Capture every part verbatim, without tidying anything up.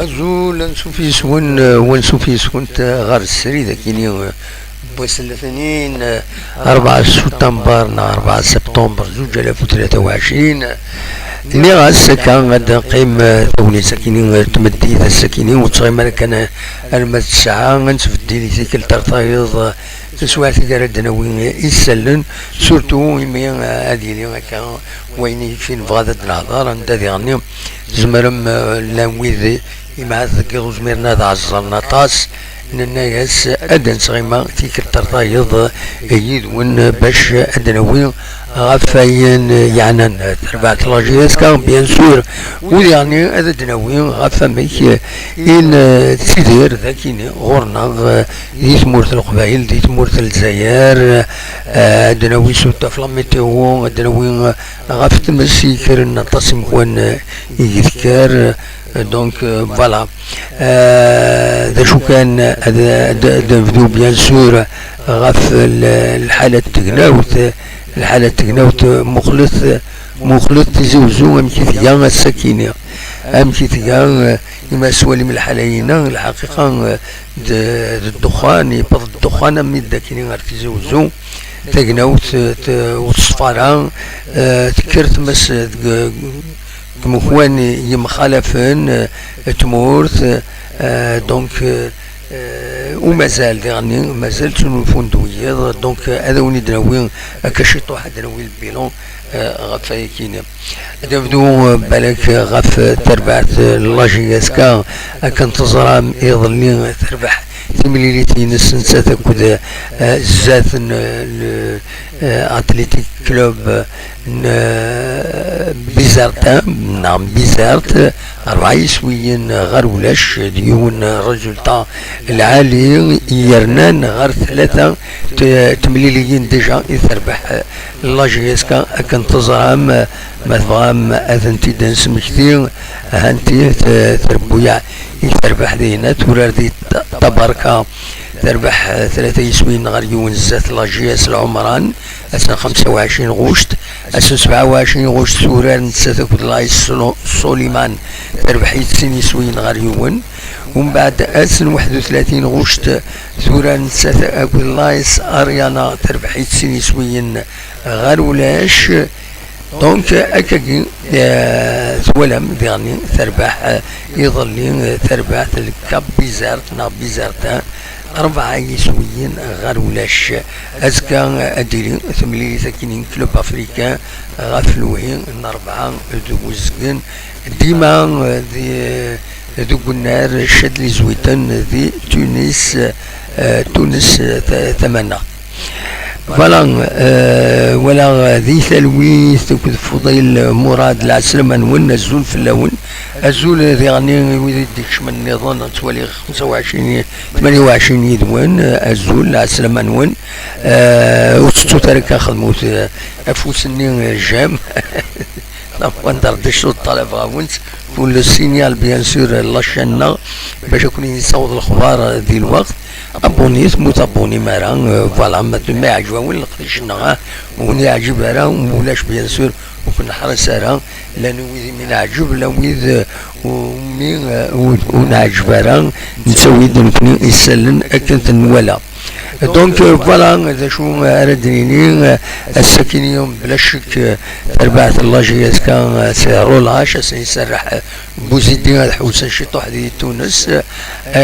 Azul, ansuf yes-wen, eh, wansuf yes-went, eh, ɣer srid akini, eh, n wass n letnin, eh, rebɛa september neɣ rebɛa september zuǧ alaf u tlata u ɛecrin. Nniɣ-as akka ad d-neqqim, eh, tagnit akini, eh, tmeddit ass akini, ur ttɣim ara kan, eh, arma d ttesɛa, ad nettbeddil i tikkelt ar tayeḍ, eh, taswiɛt i ara d-nawi isallen, surtout imi, eh, ad yili akka wayen i fi nebɣa ad d-nehḍer, anda diɣenni tzemrem, eh, llan wid i mɛad deg iḍ ur zmiren ad ɛeẓẓren aṭas, nenna-yas ad d-nettɣima tikkelt ar tayeḍ yid-wen bac ad d-nawi ɣef wayen yeɛnan tarbaɛt la J S K, bien sûr, u diɣenni ad d-nawi ɣef wamek i nettidir dagini ɣur-neɣ, eh, di tmurt n Leqbayel, di tmurt n Lezzayer, eh, ad d-nawi s uttaf la météo, ad d-nawi, eh, ɣef tmes i kkren aṭas imekwan, eh, i d-tekker, eh, donc, eh, voilà. Eh, d acu kan, ad, ad, ad nebdu, bien sûr, ɣef l-, lḥala n tegnawt, lḥala n tegnawt, muqlet, muqlet Tizi Wezzu amek i tga ass-akini, amek i tga, eh, imi s walim lḥala-ina, lḥaqiqa, eh, d, d ddexxan, yewweḍ ddexxan armi d akini ɣer Tizi Wezzu, tagnawt, eh, t-, ur teṣfa ara, eh, tekker tmes deg, deg imekwan yemxalafen, eh, tmurt, eh, donc, eh, eh, u mazal diɣenni, mazal ttnulfun-d wiyiḍ, donc, eh, ad awen-id-nawi akka ciṭuḥ, ad d-nawi lbilon, eh, ɣef wayakini. Ad nebdu, eh, balak, eh, ɣef, eh, terbaɛt, eh, n la J S K, akken teẓram iḍelli, eh, terbeḥ timlilit-ines nettat akked, eh, zdat n, eh, le, eh, Athletic Club, eh, n, eh, Bizertin, neɣ n Bizert, rebɛa yiswiyen ɣer ulac, d yiwen n résultat lɛali yernan ɣer tlata t-, temliliyin déjà i terbeḥ, eh, la J S K, akken teẓram, eh, ma tebɣam ad tent-id-nesmekti, hanti t-, trebbuyaɛ i terbeḥ dinna, turar di t-, Tabarka, terbeḥ, eh, tlata yiswiyen ɣer yiwen zdat la J S Lɛumran, ass n xemsa u ɛecrin ɣuct, ass n sebɛa u ɛecrin ɣuct turar nettat akked la S Suliman, terbeḥ-itt sin yiswiyen ɣer yiwen, umbeɛd ass n waḥed u tlatin ɣuct turar nettat akked la S Ariana, terbeḥ-itt sin yiswiyen ɣer ulac. Donc, akkagi, eh, twalam diɣenni terbeḥ, eh, iḍelli, eh, terbeḥ le Cap Bizert neɣ Bizertin, rebɛa yiswiyen ɣer ulac. Azekka, eh, ad d-tili temlilit akkin n Club Africain ɣef lewhi n rebɛa d uzgen. Dima, eh, di, eh, deg unnar Cad Lizwiten di Tunis, eh, Tunes, eh, ta-, tamaneɣt. Voilà, euh, voilà, di talwit akked Fudil Murad, lɛeslama-nwen, azul fell-awen. Azul diɣenni i wid i d-ikecmen nniḍen, ttwaliɣ xemsa u ɛecrin, tmanya u ɛecrin yid-wen, azul, lɛeslama-nwen. Euh, ur tettut ara akka xedmut, euh, afus-nni, euh, j'aime. Anda ɣer d acu ṭṭalabeɣ-awent, pour le signal, bien sûr, la chaîne-nneɣ, bac ad ken-yessaweḍ lexbar, euh, di lweqt. Abonnit, ma ur tabonnim ara, euh, voilà, ma, ma iɛǧeb-awen leqdic-nneɣ, ah, ur wen-iɛǧib ara, ulac, bien sûr, ur ken-neḥṛis ara, llan wid i mi neɛǧeb, llan wid, euh, umi, euh, ur, ur neɛǧeb ara, nettawi-d nekni isallen akken ten-nwala. Donc, euh, voilà, d acu ara d-nini, euh, ass-akini, bla ccek, euh, tarbaɛt n la J S K, euh, c'est relâche, ass-a iserreḥ, euh, Buzidi ad ḥewsen ciṭuḥ di Tunes, eh,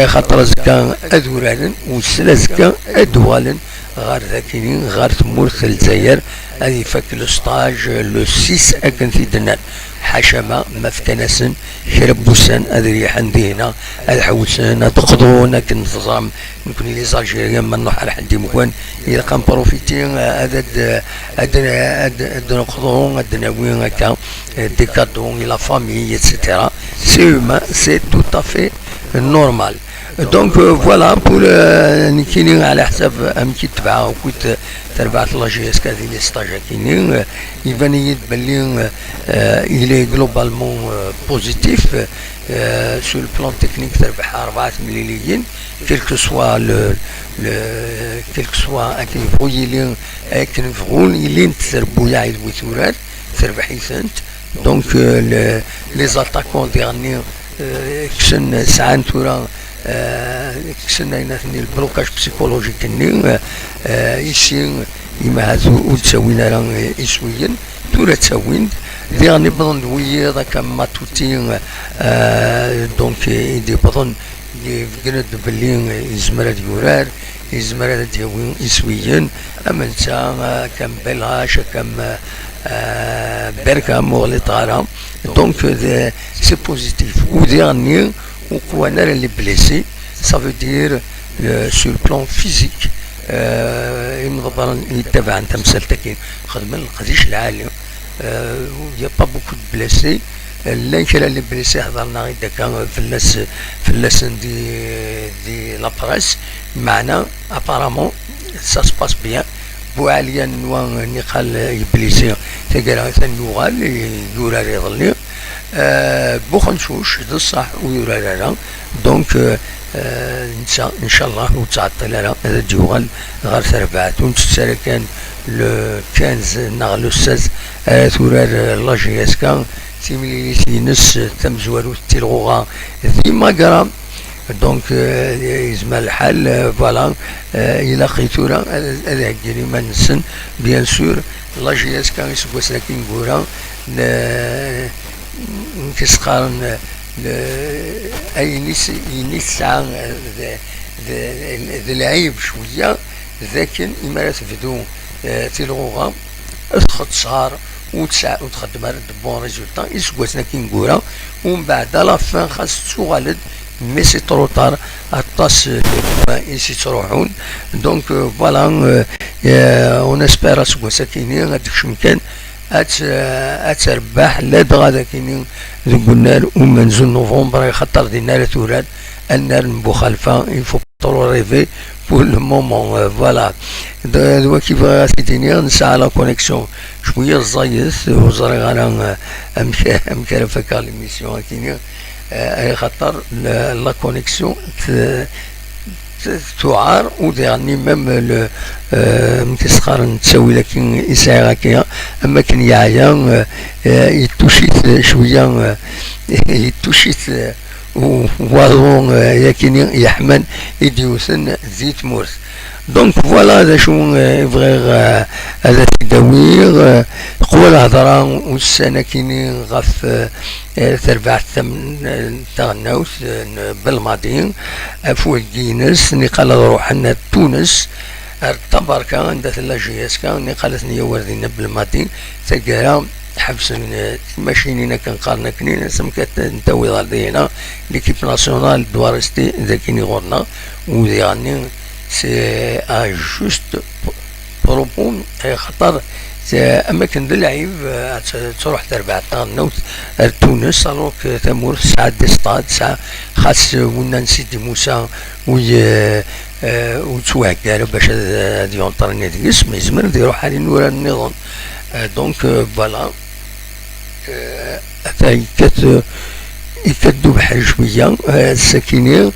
axaṭer azekka ad uraren, u sel azekka ad d-uɣalen ɣer dakini, ɣer tmurt n Lezzayer, ad ifak le stage, le six akken t-id-nnan. Ḥaca ma, ma fkan-asen kra n wussan ad riḥen dihna, ad ḥewsen, ad d-qḍun, akken teẓram, nekni les Algériens, ma nruḥ ar ḥedd imekwan, ilaq ad nprofiti, ad, ad, ad, ad, ad neqḍu, ad d-nawi akka, eh, des cadeaux i la famille, et cetera. C'est humain, c'est tout à fait normal. Donc, euh, voilà, pour, euh, nekini, ɛla ḥsab amek i tebɛeɣ akkit, euh, tarbaɛt n la J S K di les stages akini, euh, iban-iyi-d belli, euh, il est globalement, euh, positif, euh, sur le plan technique, terbeḥ rebɛa temliliyin, quel que soit le, le, quel que soit akken yebɣu yili, akken bɣun ilint terbuyaɛ d wi turar, terbeḥ-itent. Donc, euh, le, les attaquants diɣenni, Kksen, sɛan tura, eh, kksen ayen aten-, le blocage psychologique-nni, eh, ici, imahat ur, ur d-ttawin ara, eh, iswiyen, tura ttawin-d. Diɣen wwḍen-d wiyiḍ akka Matuti, eh, donc, eh, i d-iwwḍen, beggnen-d belli, eh, yezmer ad yurar, yezmer ad d-yawi iswiyen, am netta, eh, akka Belhac, akka, eh, Berka, ur ɣliṭ ara. Donc, eh, c'est positif. U diɣen-nni, ur qwan ara les blessés, ça veut dire, euh, sur le plan physique, euh, imḍebbren yettabaɛen tamsalt-agi xedmen leqdic lɛali. Euh, il y a pas beaucoup de blessés. Euh, llan kra les blessés hedren-aɣ-id akka fell-as, fell-asen di, di la presse, meɛna apparemment ça se passe bien. Buɛli, anwa niqal yeblisi taggara atan yuɣal, yurar iḍelli. Euh, Buxencuc, d ṣṣeḥ, ur yurar ara. Donc, euh, euh, netta, incallah, ur ttɛeṭṭil ara, ad d-yuɣal ɣer terbaɛt. Ur nttett ara kan le quinze neɣ le seize ara turar, euh, la J S K, timlilit-ines, euh, tamezwarut, tilɣuɣa di Magra. Donc, euh, yezmer lḥal, euh, voilà, euh, ilaq i tura ad, ad heggin iman-nsen, bien sûr, la J S K iseggasen akin gura, n, n tisqaren, n, ayen is-, ayen i tesɛa, euh, d, d, d lɛib cwiya, d akken imi ara tebdu, euh, tilɣuɣa, txeṣṣer, ur tesɛa, ur txeddem ara de bon résultat, iseggasen akin gura, umbeɛd à la fin xas tettuɣal-d, mais c'est trop tard, aṭas, euh, i s-ittruḥun. Donc, euh, voilà, euh, euh, on espère aseggas akini ad tekcem kan, ad t-, ad terbeḥ, ladɣa d akini deg unnar umenzu n novembre, axaṭer dinna ara turar, annar n Buxalfa, il faut trop rêver pour le moment, euh, voilà. D, d waki bɣiɣ ad t-id-iniɣ, nesɛa la connexion cwiya ẓẓayet, ur ẓriɣ ara, euh, amek, amek ara fakeɣ l'émission akini, euh, axaṭer la, la connexion t-, t-, tuɛar, u diɣen même le, euh, amek i s-qqaren, ttawil akin i sɛiɣ akka, am akken yeɛya, euh, euh, yettucit, euh, cwiya, euh, yettucit, euh, u-, waḍu, eh, yakini yeḥman i d-yewten di tmurt. Donc, voilà d acu, eh, i bɣiɣ, eh, ad t-id-awiɣ, eh, qwal hḍra ussan akini ɣef, eh, eh, terbaɛt tam-, eh, taɣelnawt, eh, n Belmadi, ɣef waheggi-ines, niqal ad ruḥen ar Tunes, ar Tabarka, anda tella J S K, niqal ad ten-yawer dinna Belmadi, taggara, ḥebsen, eh, timacinin akken qqaren akken, amek ad n-tawiḍ ar dihina, l'équipe nationale doit rester d akken i ɣur-neɣ, u diɣen-nni, c'est à juste propos, eh, xaṭer, eh, am akken d lɛib, eh, ad t-, truḥ terbaɛt taɣelnawt ar Tunes, alors que tamurt tesɛa des stades, tesɛa, xas, eh, winna n Sidi Musa, u, eh, eh, ur ttwahegga ara bac ad, ad yunṭerni deg-s, mais yezmer ad iruḥ ar inurar nniḍen. Eh, donc, eh, voilà. Eh, ata yekkat, eh, yekkat-d ubeḥri cwiya, eh, sakini,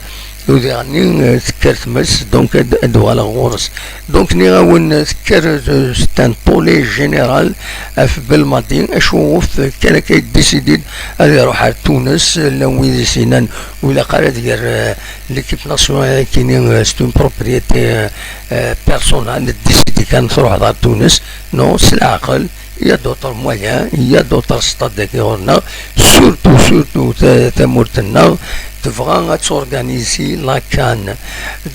u diɣen-nni, eh, tekker tmes, donc ad, ad uɣaleɣ ɣur-s. Donc, nniɣ-awen, eh, tekker, eh, c'est un tollé général ɣef Belmadi, acu ɣef kan akka yeddisidid ad iruḥ ar Tunes, llan wid i s-yennan ur ilaq ara ad ger, eh, l'équipe nationale akini, euh, c'est une propriété, euh, euh, personnelle, décidé kan truḥeḍ ar Tunes. Non, s leɛqel, il y a d'autres moyens, il y a d'autres stades dagi ɣur-neɣ, surtout, surtout ta-, tamurt-nneɣ tebɣa ad torganiser la CAN.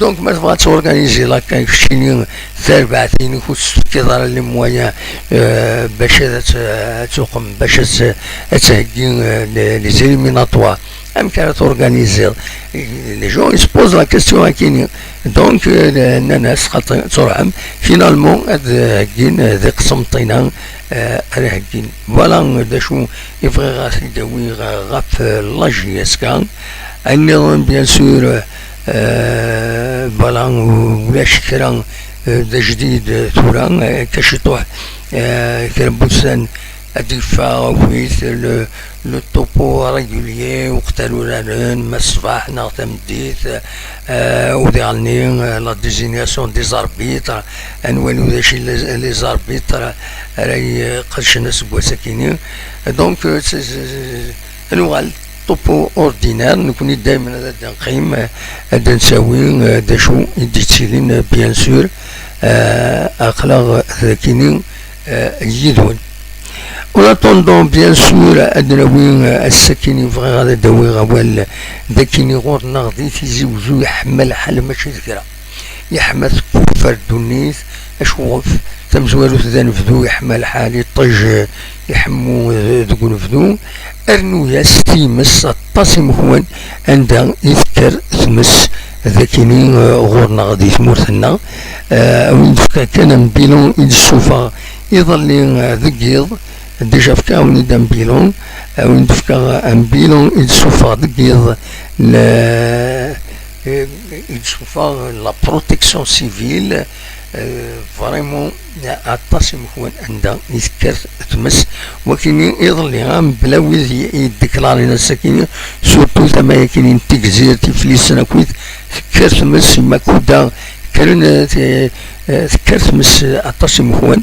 Donc, ma tebɣa ad torganiser la CAN, keččini tarbaɛt-inek ur tefkiḍ ara les moyens, euh, bac ad t-, ad tuqem, bac ad t-, ad theggi, euh, les, les éliminatoires. Amek ara torganiziḍ? Les gens ils se posent la question akini. Donc, euh, nnan-as, xaṭi, ad truḥem. Finalement, ad heggin, euh, d iqsemṭina, euh, ara heggin. Voilà, euh, d acu i bɣiɣ ad t-id-awiɣ, euh, ɣef, euh, la J S K. Ayen nniḍen, bien sûr, euh, voilà, ulac kra, euh, d ajdid, euh, tura, euh, akka ciṭuḥ, euh, kra n wussan, ad d-yeffeɣ awit le, le topo régulier, waqt ara uraren, ma ṣṣbeḥ neɣ tameddit, euh, u diɣen-nni, euh, la désignation des arbitres, ad nwali d acu les, les arbitres ara iqedcen aseggas akini. Donc, euh, c'est, c'est, c'est, ad nuɣal. topo ordinaire, nekkni daymen ad d-neqqim, eh, ad d-nsawi, eh, d acu i d-yettilin, eh, bien sûr, eh, aql-aɣ dagini, eh, yid-wen. En attendant, bien sûr, ad d-nawi, eh, ass-akini bɣiɣ ad d-awiɣ awal dagini ɣur-neɣ di Tizi Wezzu, yeḥma lḥal mačči d kra. Yeḥma tekuffar ddunit, acuɣef tamezwarut d anebdu, yeḥma lḥal, iṭij, eh, iḥemmu, eh, deg unebdu, rnu-yas times aṭas imekwan anda i tekker tmes dagini, eh, ɣur-neɣ di tmurt-nneɣ. Eh, a win d-fkeɣ kan un bilan i d-ssufeɣ iḍelli, eh, deg yiḍ, déjà fkiɣ-awen-id un bilan, a win d-fkeɣ un bilan i d-ssufeɣ deg yiḍ, le, eh, i d-ssufeɣ la protection civile, eh, vraiment, aṭas imekwan anda i tekker tmes. Wakini iḍelli, ah, mebla wid i, i yeddeklarin ass-akini, surtout tama-yakini n Tigzirt, Iflisen akkit, tekker tmes, Makuda, kkren, eh, te-, eh, tekker tmes, eh, aṭas imekwan.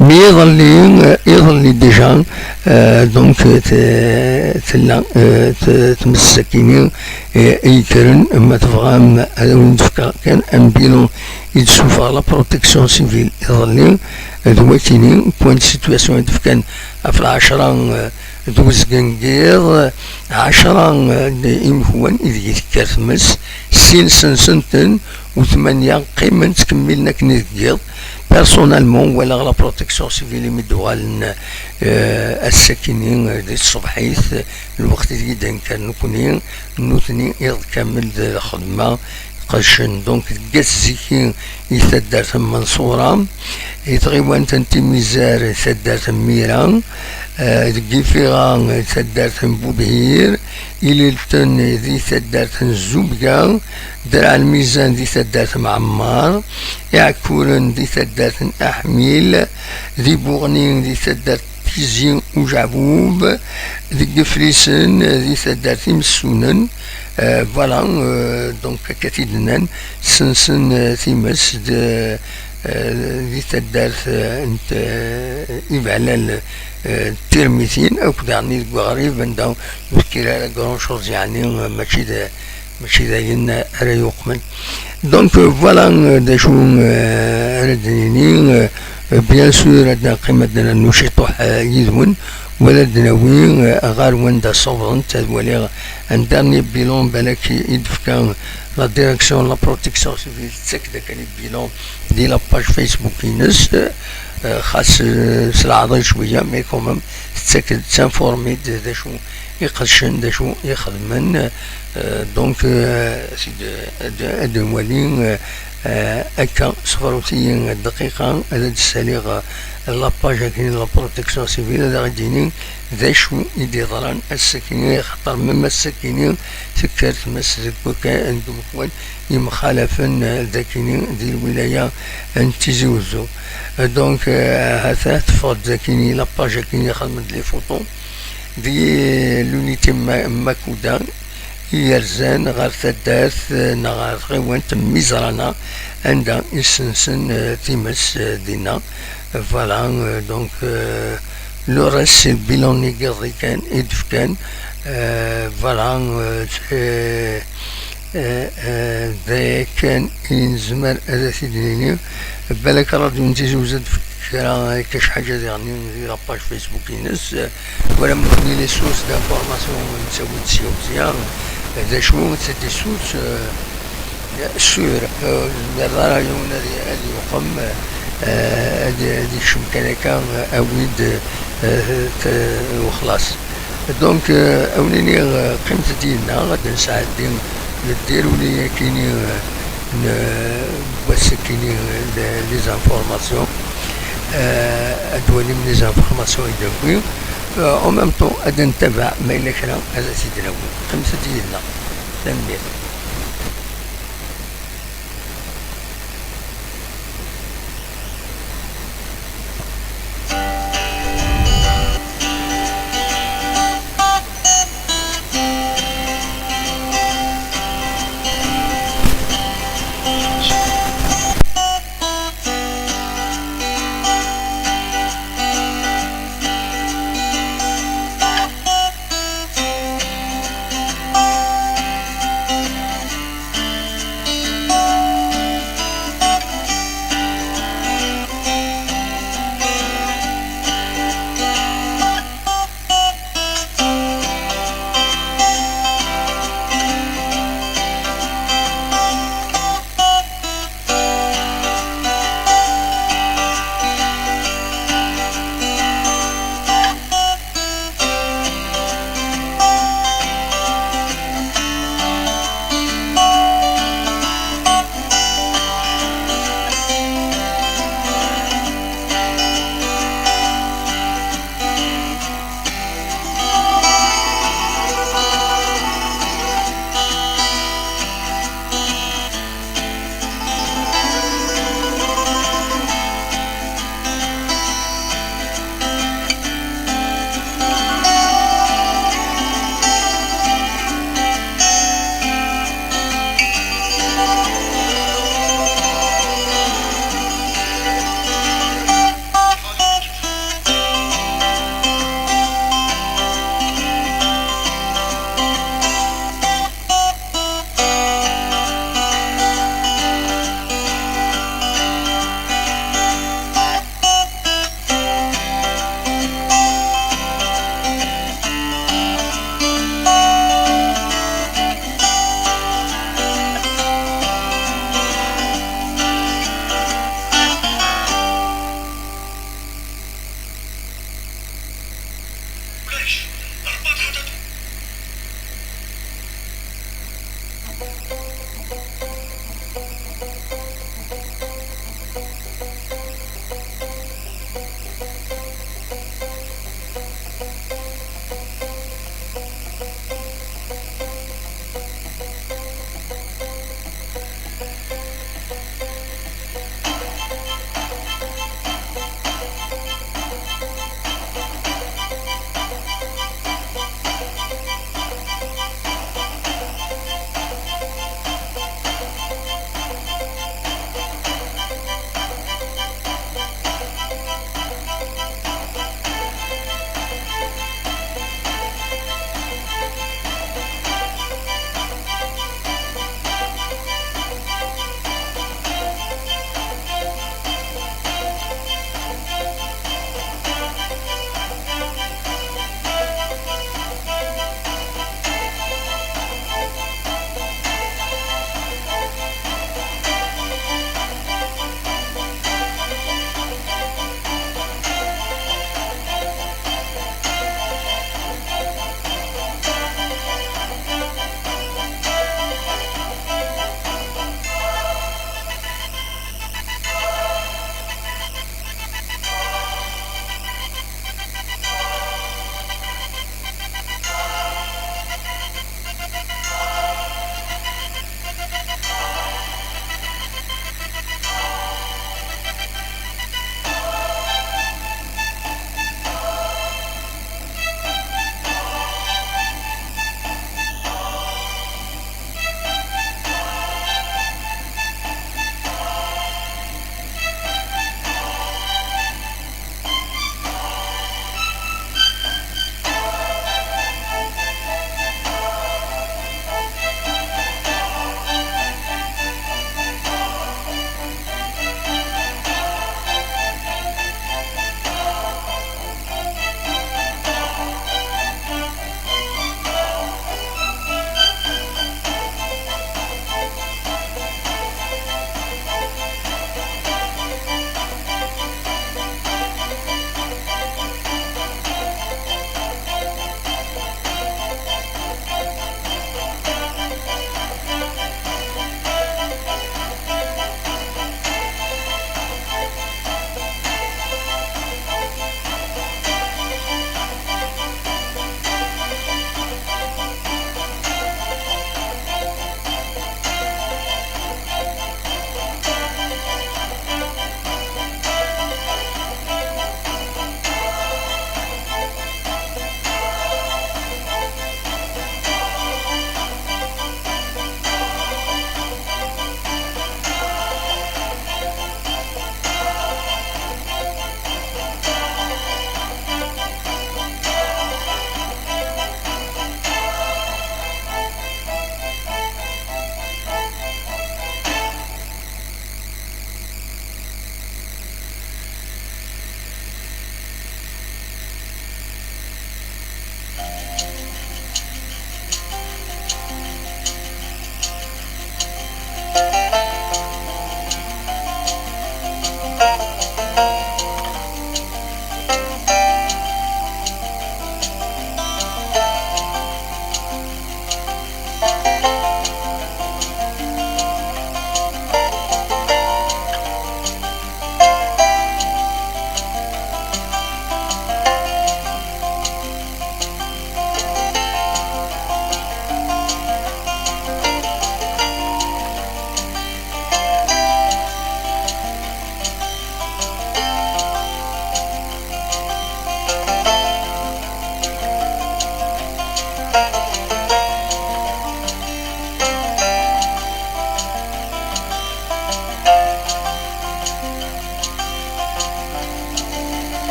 Mi iḍelli, eh, iḍelli déjà, eh, donc, eh, te-, tella, eh, te-, tmes akini, eh, i yekkren, ma tebɣam ad awen-d-fkeɣ kan un bilan i d-ssufeɣ la protection civile iḍelli, d wakini, point de situation i d-fkan ɣef lɛecra, eh, d uzgen n yiḍ, ɛecra, eh, n imekwan ideg i tekker tmes, sin ssensen-ten, u tmanya qqimen ttkemmilen akken i deg yiḍ. Personnellement, walaɣ la protection civile imi d-uɣalen, eh, ass-akini, eh, di tṣebḥit, lweqt ideg i d-nekker nekkni, nutni iḍ kamel d lxedma, qedcen. Donc, deg At Ziki i taddart n Menṣura, i tɣiwant n Timizar i taddart n Mira, eh, deg Ifiɣa i taddart n Budhir, Ililten di taddart n Zubga, Draɛ Lmizan di taddart n Mɛemmar, Iɛekkuren di taddart n Aḥmil, di Buɣni di taddart Tizi Ujeɛbub, deg Iflisen, di taddart Imessunen. Euh, voilà, euh, donc, akka t-id-nnan, ssensen, euh, times d, euh, di taddart, euh, n t-, euh, Ibehlal, euh, d Tirmitin, akk daɣen deg uɣrib, anda ur tekkir ara grand chose, yeɛni, euh, mačči d, mačči d ayen ara yuqmen. Donc, euh, voilà, euh, d acu, euh, ara d-nini, euh, bien sûr, ad neqqim ad d-nernu ciṭuḥ, euh, yid-wen, wala ad d-nawi, euh, ɣer wanda ssawḍent, ad waliɣ un dernier bilan, balak i d-tefka la direction de la protection civile, tettak-d akken i bilan di la page Facebook-ines, euh, xas, euh, s leɛḍil cwiya, mais quand même, tettak-d, tettinformi-d d acu iqedcen, d acu ixedmen. Euh, donc, euh, ad, ad nwali, euh, euh, akka, ṣebṛet-iyi dqiqa, ad d-ssaliɣ, euh, la page akkin la protection civile, ad aɣ-d-yini d acu i d-yeḍran ass-akini, axaṭer même ass-akini tekker tmes deg wakan, deg umekwan yemxalafen, euh, d akini di lwilaya n Tizi Wezzu. Euh, donc, euh, hata teffeɣ-d d akini la page akini xedmen-d les photos. Di l'unité Ma-, Makuda i yerzan ɣer taddart, eh, neɣ ɣer tɣiwant n Mizrana, anda i ssensen, eh, times, eh, dinna. Voilà, eh, donc, eh, le reste, c'est le bilan n yiḍ kan i d-fkan. Eh, voilà, eh, c'est, eh, eh, d aya kan i nezmer ad t-id-nini. Balak ṛadyu n Tizi Wezzu ad d-fk kra akka cḥaǧa diɣen di la page Facebook-ines. Wala mkni les sources d'information nettawi-d sya u sya. D acu, c'est des sources, euh, sûres, euh, ur nezmir ara yiwen ad, ad yuqem, euh, ad, ad yekcem kan akka, euh, awi-d, euh, t-, wexlaṣ. Donc, euh, a wen-iniɣ, euh, qqimet-d yid-neɣ, ad d-nesɛeddi ldiruli-akini, euh, n, euh, wass-akini, euh, de, les informations. Euh, ad d-twalim les informations i d-awi. Euh, en même temps, ad d-ntabaɛ ma yella kra, ad t-id-nawi. Qqimet-d yid-neɣ. Tanemmirt.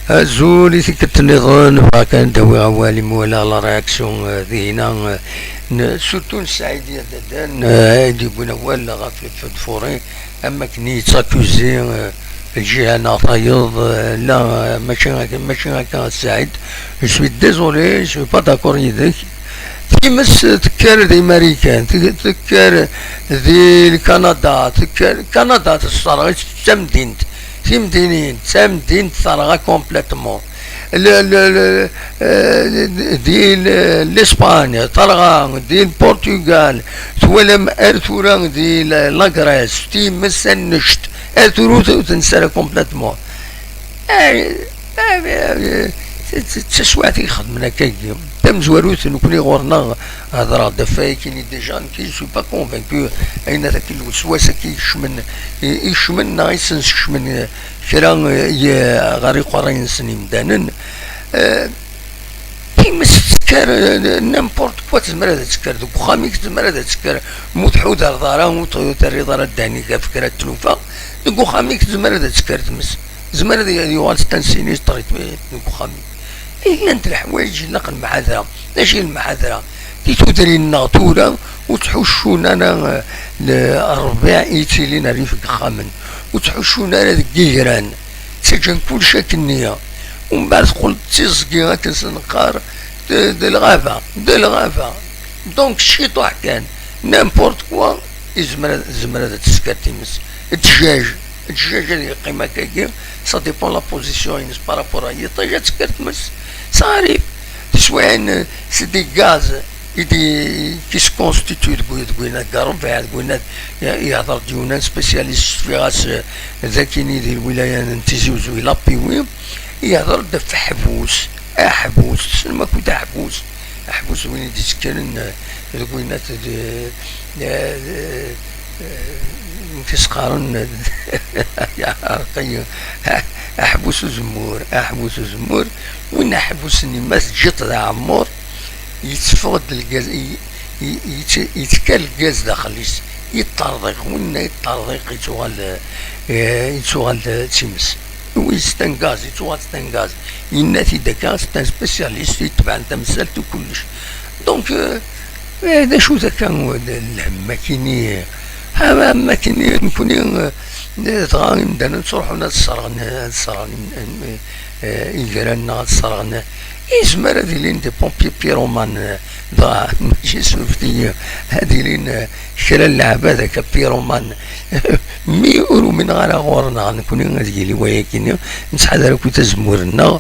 Azul i tikkelt nniḍen, bɣiɣ kan ad d-awiɣ awal imi walaɣ la réaction, euh, dihina, euh, n, surtout n Saɛid Yadadan, euh, ay d-yewwin awal ɣef le feu de forêt, am wakken i yettakuzi, euh, lǧiha-nneɣ tayeḍ, euh, la, euh, mačči akka, mačči akka a Saɛid. Je suis désolé, je suis pas d'accord yid-k. Times tekker di Marikan, te-, tekker di Kanada, tekker, Kanada tesserɣ-itt d tamdint. Timdinin d tamdint terɣa complètement. Le, le, le, euh, di le, l'Espagne terɣa, di le Portugal, twalam ar tura di la, la Grèce, times annect, ar tura ur t-, ur tensa ara complètement. Eh, eh, eh, d, d, d taswiɛt i ixedmen akkagi. Tamezwarut, nekni ɣur-neɣ, hedreɣ-d ɣef wayakini déjà, nekki, je suis pas convaincu, ayen ad akken lweswas-agi ikecmen, i, ikecmen neɣ isenskecmen, eh, kra, eh, i, ɣer iqerrayen-nsen imdanen. Eh, times tekker, eh, n'importe quoi, tezmer ad tekker deg uxxam-ik, tezmer ad tekker, ma ur tḥudreḍ ara, ur t-, ur terriḍ ara ddehn-ik ɣef kra n tlufa, deg uxxam-ik tezmer ad tekker tmes. Tezmer ad yuɣal c'est un sinistre deg uxxam-ik. Llant leḥwayeǧ ilaqen mḥadra. D acu i lmḥadra? Di tudrin-nneɣ tura ur ttḥuccun ara, eh, le-, rrbiɛ i yettilin rrif deg yexxamen. Ur ttḥuccun ara deg yigran. Ttaǧǧan kullec akkenni. Umbeɛd teqqel d tiẓgi akken s-neqqar d, d lɣaba, d lɣaba. Donc ciṭuḥ kan, n'importe quoi, izmer, tezmer ad tesker times. Ddjaj, ddjaj ad yeqqim akkagi, ça dépend la position-ines par rapport à yiṭij, ad tesker tmes. Ça arrive. Tiswiɛin, c'est des gaz i di, qui se constitue deg wi-, deg winna deg rrbeɛ, deg winna, yehder-d yiwen n spécialiste, cfiɣ-as, eh, d akini di lwilaya n Tizi Uzzu, i Lapiwi, yehder-d ɣef aḥbus, aḥbus, tessnem akk aḥbus, aḥbus win i d-ittekkren, eh, deg winna d, eh, eh, eh, amek i s-qqaren, aḥbus uzemmur, aḥbus uzemmur, win aḥbus-nni ma teǧǧiḍ d aɛemmur, yetteffeɣ-d lgaz, i, i, yett-, yettkal lgaz daxel-is, yeṭṭerḍiq, winna yeṭṭerḍiq, yettuɣal, eh, yettuɣal d times. Oui, c'est un gaz, yettuɣal c'est un gaz. Yenna-t-id akka, c'est un spécialiste, yetbeɛ tamsalt u kullec. Donc, euh, eh, d acu d akka, d lhemm akini, am, am akini, nekni, eh, dɣa imdanen ttruḥun ad sserɣen, ad sserɣen im-, im-, eh, igran neɣ ad sserɣen. Yezmer ad ilin des pompiers pyromanes, eh, dɣa mačči surfti, ad ilin, eh, kra n leɛbad akka pyromanes. Mi ur umineɣ ara ɣur-neɣ nekni ad yili wayakini, nettḥadar akk tazemmurt-nneɣ.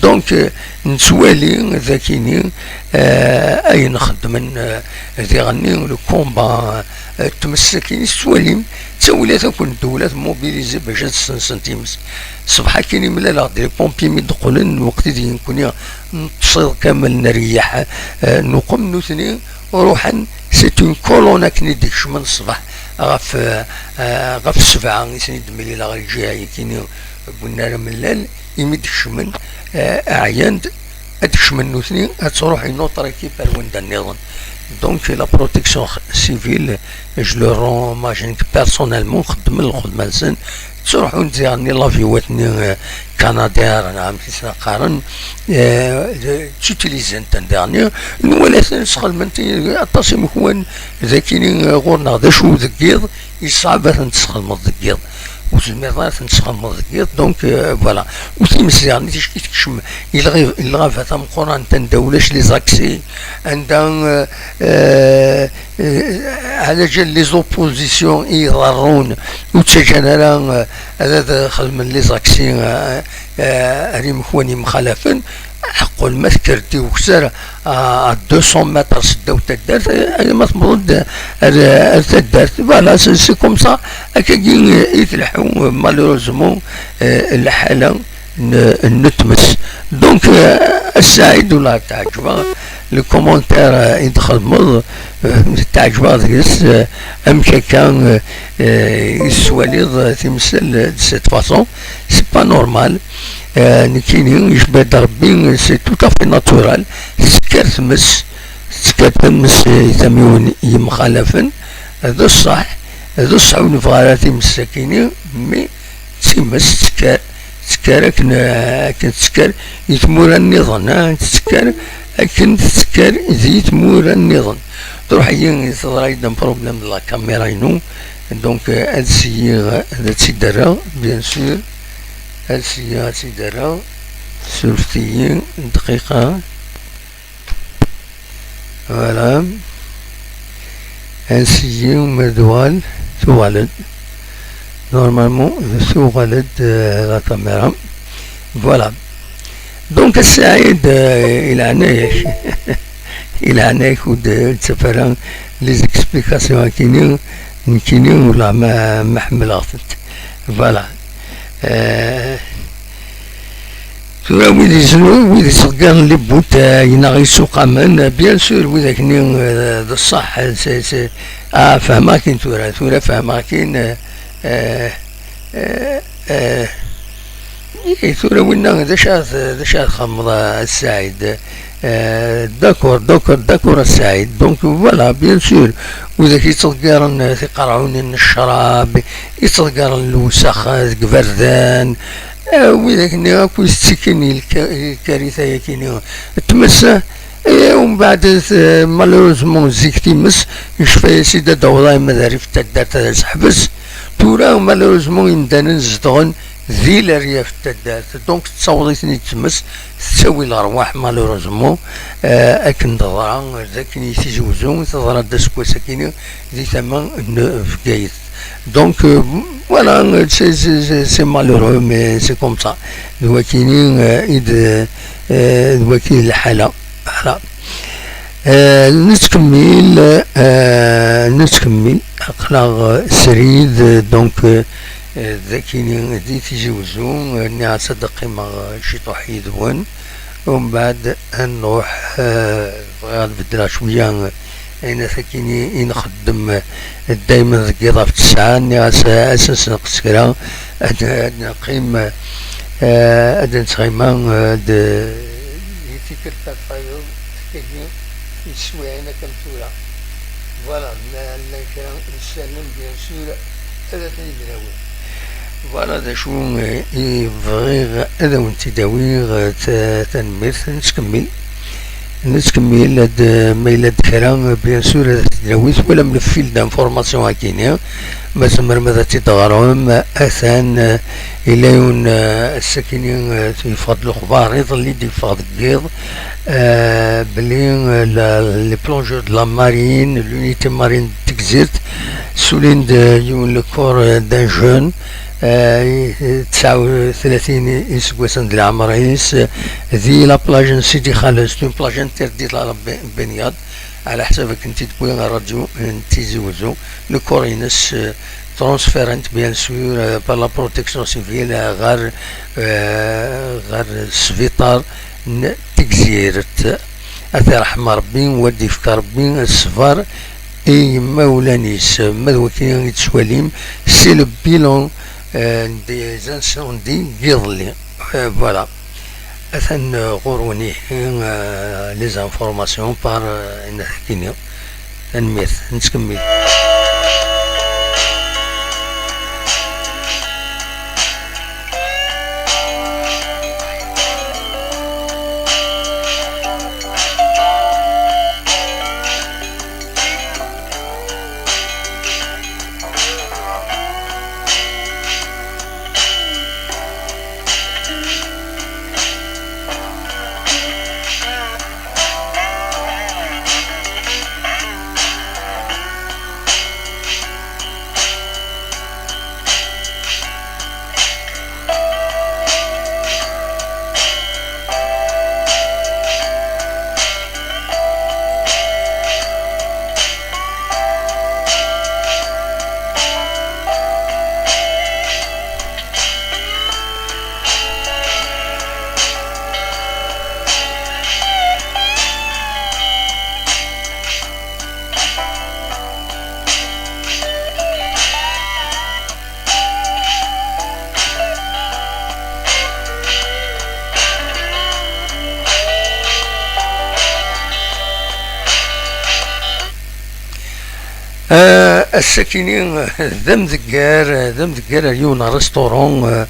Donc, eh, nettwali d akini, eh, ayen xeddmen, eh, diɣenni le combat, eh, tmessakini tettwalim, ttawilat akk n ddewla tmobilizi bac ad sensen times. Ṣṣbeḥ akkin imlaleɣ-d les pompiers mi d-qqlen, lweqt i d nekkni neṭṭsiḍ kamel nreyyeḥ, eh, nuqem nutni ruḥen, c'est une colonne akken i d-kecmen ṣṣbeḥ ɣef, eh, ɣef sebɛa i sen-id-mlileɣ lǧiha-yakini n unnar amellal, imi d-kecmen, eh, ɛyan-d, ad d-kecmen nutni, ad truḥ une autre équipe ar wanda nniḍen. Donc la protection civile, je leur rends hommage nekk personnellement, xeddmen lxedma-nsen, ttruḥun diɣenni l'avion-nni, eh, Canadair, neɣ amek i s-qqaren, eh, ttutilizen-ten diɣenni, nwala-ten sxedmen-t, aṭas imekwan d akini, eh, ɣur-neɣ d acu deg yiḍ, yeṣɛeb ad ten-tesxedmeḍ deg yiḍ. Ur tezmireḍ ara ad ten-tesxedmeḍ deg yiḍ, donc, eh, voilà. U times diɣenni ticki tekcem i lɣi-, i lɣaba tameqqrant anda ulac les accès, anda, eh, eh, eh, ɛlaǧal les oppositions i iḍerrun ur ttaǧǧan ara, eh, ad, ad xedmen les accès, eh, eh, ar imekwan yemxalafen. Ḥeqqel ma tekker-d i ukessar à, à deux cents mètres seddaw taddart, eh, alamma tewweḍ-d ar, ar taddart. Voilà, c'est, c'est comme ça. Akkagi i tleḥḥu, malheureusement, eh, lḥala n, n tmes. Donc, euh, a Saɛid, ula teɛǧbeɣ le commentaire, euh, i d-txedmeḍ, euh, teɛǧbeɣ deg-s, euh, amek akka, euh, euh, i tettwaliḍ, euh, timsal, euh, de cette façon, c'est pas normal. Euh, nekkini, ijba-d Rebbi, c'est tout à fait naturel. Tekker tmes, tekker tmes, euh, i tamiwin yemxalafen, d ṣṣeḥ, d ṣṣeḥ ur nebɣi ara times akini, mais d times tekker, tekker akken, akken tekker i tmura nniḍen, ah, tekker akken tekker di tmura nniḍen. Truḥ-iyi, teḍra-yi-d un problème de la caméra-inu, donc, euh, ad ssiyiɣ ad tt-id-rreɣ, bien sûr, ad ssiyiɣ ad tt-id-rreɣ, surfet-iyi dqiqa. Voilà. Ainsi, ma tuɣal, tuɣal-d. Normalement, tuɣal-d, euh, la caméra. Voilà. Donc, Saïd, euh, il a il a les explications à Kini, Kini, ou la Mohamed. Voilà. Euh, Tura wid izerwen, wid ittḍeggiren les bouteilles neɣ isuqamen, bien sûr, wid akkenni, euh, d ṣṣeḥ, c'est, c'est, ah, fehmeɣ-kin tura, tura fehmeɣ-kin, euh, euh, euh, euh, eh, tura winna, d acu ara t-, d acu ara txedmeḍ, a Saɛid? Euh, d'accord, d'accord, d'accord, a Saɛid. Donc, voilà, bien sûr, widak yettḍeggiren, euh, tiqerɛunin n ccrab, yettḍeggiren lewsex, euh, deg iberdan, Eh, widak-nni akk yettekkin i lka-, i lkarita-yagi-nni n tmes, eh, umbeɛd, eh, malheureusement, zik times, yecfa-yas-id ad d-aweḍ arma d rrif n taddart ad as-ḥbes. Tura, malheureusement, imdanen zedɣen di leryaf n taddart. Donc, tettaweḍ-iten-id tmes, tettawi lerwaḥ, malheureusement, eh, akken teḍra, d akken i Tizi Wezzu, teḍra-d aseggas-agi-nni di tama n Bgayet. Donc, euh, voilà, c'est, c'est, c'est, c'est malheureux, mais c'est comme ça. D wakini, euh, i d, euh, d waki d lḥala. Voilà. Euh, nettkemmil, euh, nettkemmil. Aql-aɣ, euh, srid, euh, donc, euh, euh, d akini di Tizi Wezzu, euh, nniɣ-as ad qqimeɣ, euh, ciṭuḥ yid-wen. Umbeɛd ad nruḥ, euh, bɣiɣ ad beddleɣ cwiya, euh, ayen akini i nxeddem, euh, daymen deg yiḍ ɣef tesɛa, nniɣ-as, euh, ad s-nessenqes kra, ad, ad neqqim, euh, ad nettɣima, euh, d, di tikkelt ad tayeḍ, tagi, i teswiɛin akka am tura. Voilà, ma llan kra n ssalen, bien sûr, ad ten-id-nawi. Voilà d acu, eh, i bɣiɣ ad awen-tt-id-awiɣ, eh, ta-, tanemmirt. Nettkemmil. Nettkemmil, ad, eh, ma yella d kra, eh, bien sûr, ad t-id-nawi. Twalam le fil d'information-agi-nni. Ma tzemrem ad t-id-teɣrem, atan, eh, yella yiwen, eh, ass-akini, eh, yeffeɣ-d lexbar, iḍelli d-yeffeɣ deg yiḍ, eh, belli, eh, la, les plongeurs de la marine, l'unité marine de Tegzirt, ssulin-d, eh, yiwen le corps, eh, d'un jeune, eh, tesɛa u tlatin iseggasen di leɛmer-is, eh, di la plage n Sidi Xaled, c'est une plage interdite à la ba-, baignade, ɛla ḥsab akken tt-id-tewwi ṛṛadyu n Tizi Wezzu, le corps-ines, eh, transférent, bien sûr, euh, par la protection civile, euh, ɣer, euh, ɣer sbiṭar n Tegzirt. Ad t-iṛḥem Ṛebbi, u ad d-yefk Ṛebbi ṣṣber i yimawlan-is. Ma d wakken i tettwalim, c'est le bilan, euh, des incendies n yiḍelli. Euh, voilà. Atan, euh, ɣur-wen ihi, euh, les informations par, euh, ayen akini. Tanemmirt. Nettkemmil. Ah, ass-akini, d amdeggar, d amdeggar ar yiwen n restaurant, ah,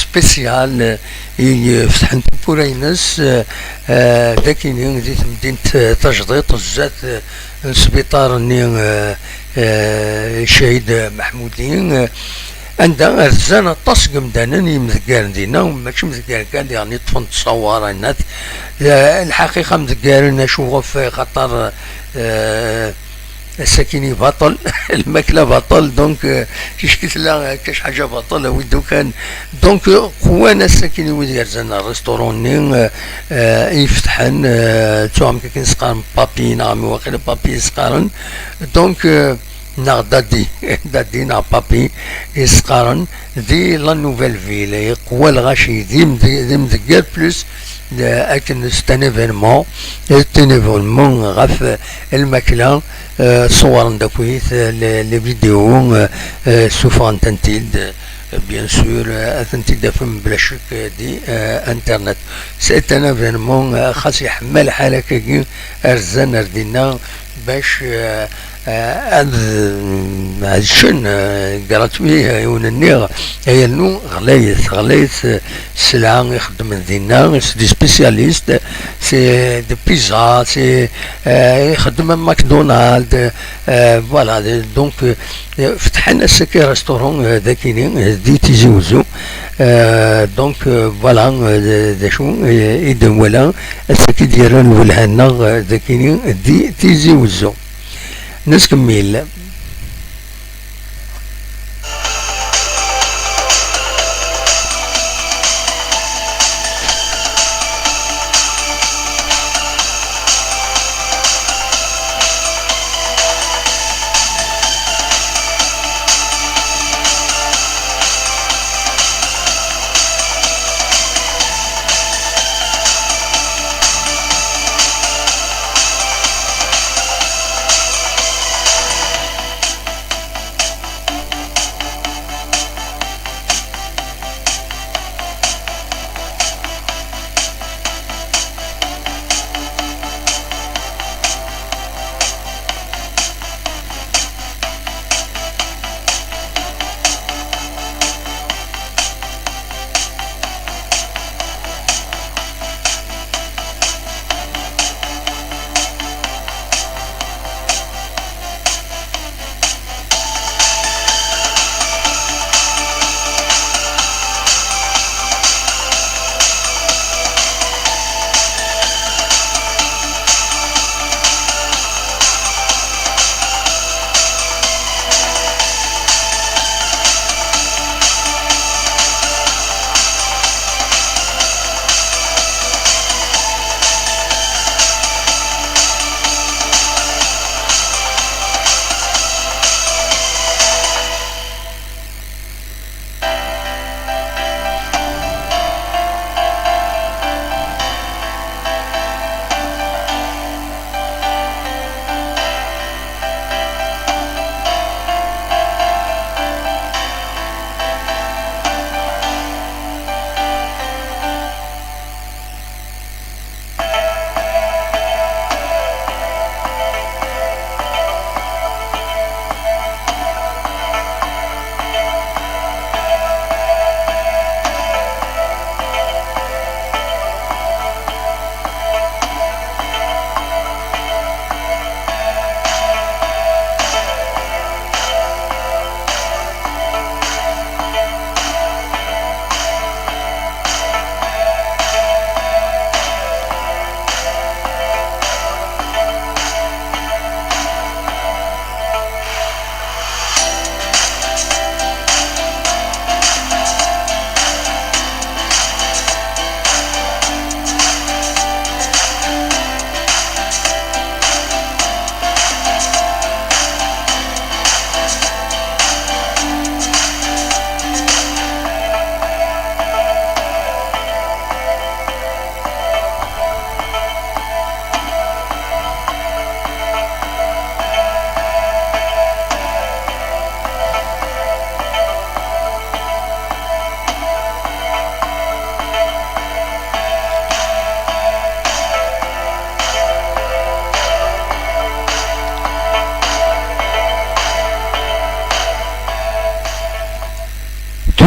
spécial, eh, i, eh, fetḥen tiwwura-ines, eh, eh, d akini di temdint, eh, tajdiṭ, zdat, eh, n sbiṭar-nni, eh, eh, Cahid Mahmoudi, eh, anda rzan aṭas n yemdanen yemdeggaren dinna, mačči imdeggaren kan, diɣen ṭṭfen-d ṣṣawar, ayennat. Eh, lḥaqiqa mdeggaren, acu ɣef, xaṭer, eh, Ass-akini baṭel, lmakla baṭel, donc, euh, ticki tella akka ḥaǧa baṭel, a wid ukan. Donc, euh, qwan ass-akini wid yerzan restaurant-nni, euh, euh, i ifetḥen, euh, ttuɣ amek akken s-qqaren papi, neɣ mi waqila papi i s-qqaren. Donc, euh, neɣ dadi, dadi neɣ papi i s-qqaren, di la Nouvelle Ville, iqwa lɣaci, d imde-, d imdegger plus, euh, akken c'est un événement, c'est un événement ɣef, euh, lmakla, euh, ṣewwren-d akkit, euh, les, les vidéos, euh, euh, ssufɣen-tent-id, euh, bien sûr, euh, ad tent-id-tafem bla ccek, euh, di, euh, internet. C'est un événement, euh, xas yeḥma lḥal akkagi, rzan ar dinna bac, euh, euh, ad, euh, ad ččen, euh, gratuit, euh, yiwen-nni, yernu ɣlayet, ɣlayet, euh, sselɛa ixeddmen dinna, c'est des spécialistes, c'est de pizza, c'est, euh, ixeddem am McDonald's, euh, voilà, de-, donc, euh, fetḥen ass-agi restaurant, euh, d akini, euh, di Tizi Wezzu. Euh, donc, euh, voilà, euh, d, d acu, euh, i d-nwala, ass-agi d-yerran lwelha-nneɣ, euh, d akini, di Tizi Wezzu. Nettkemmil.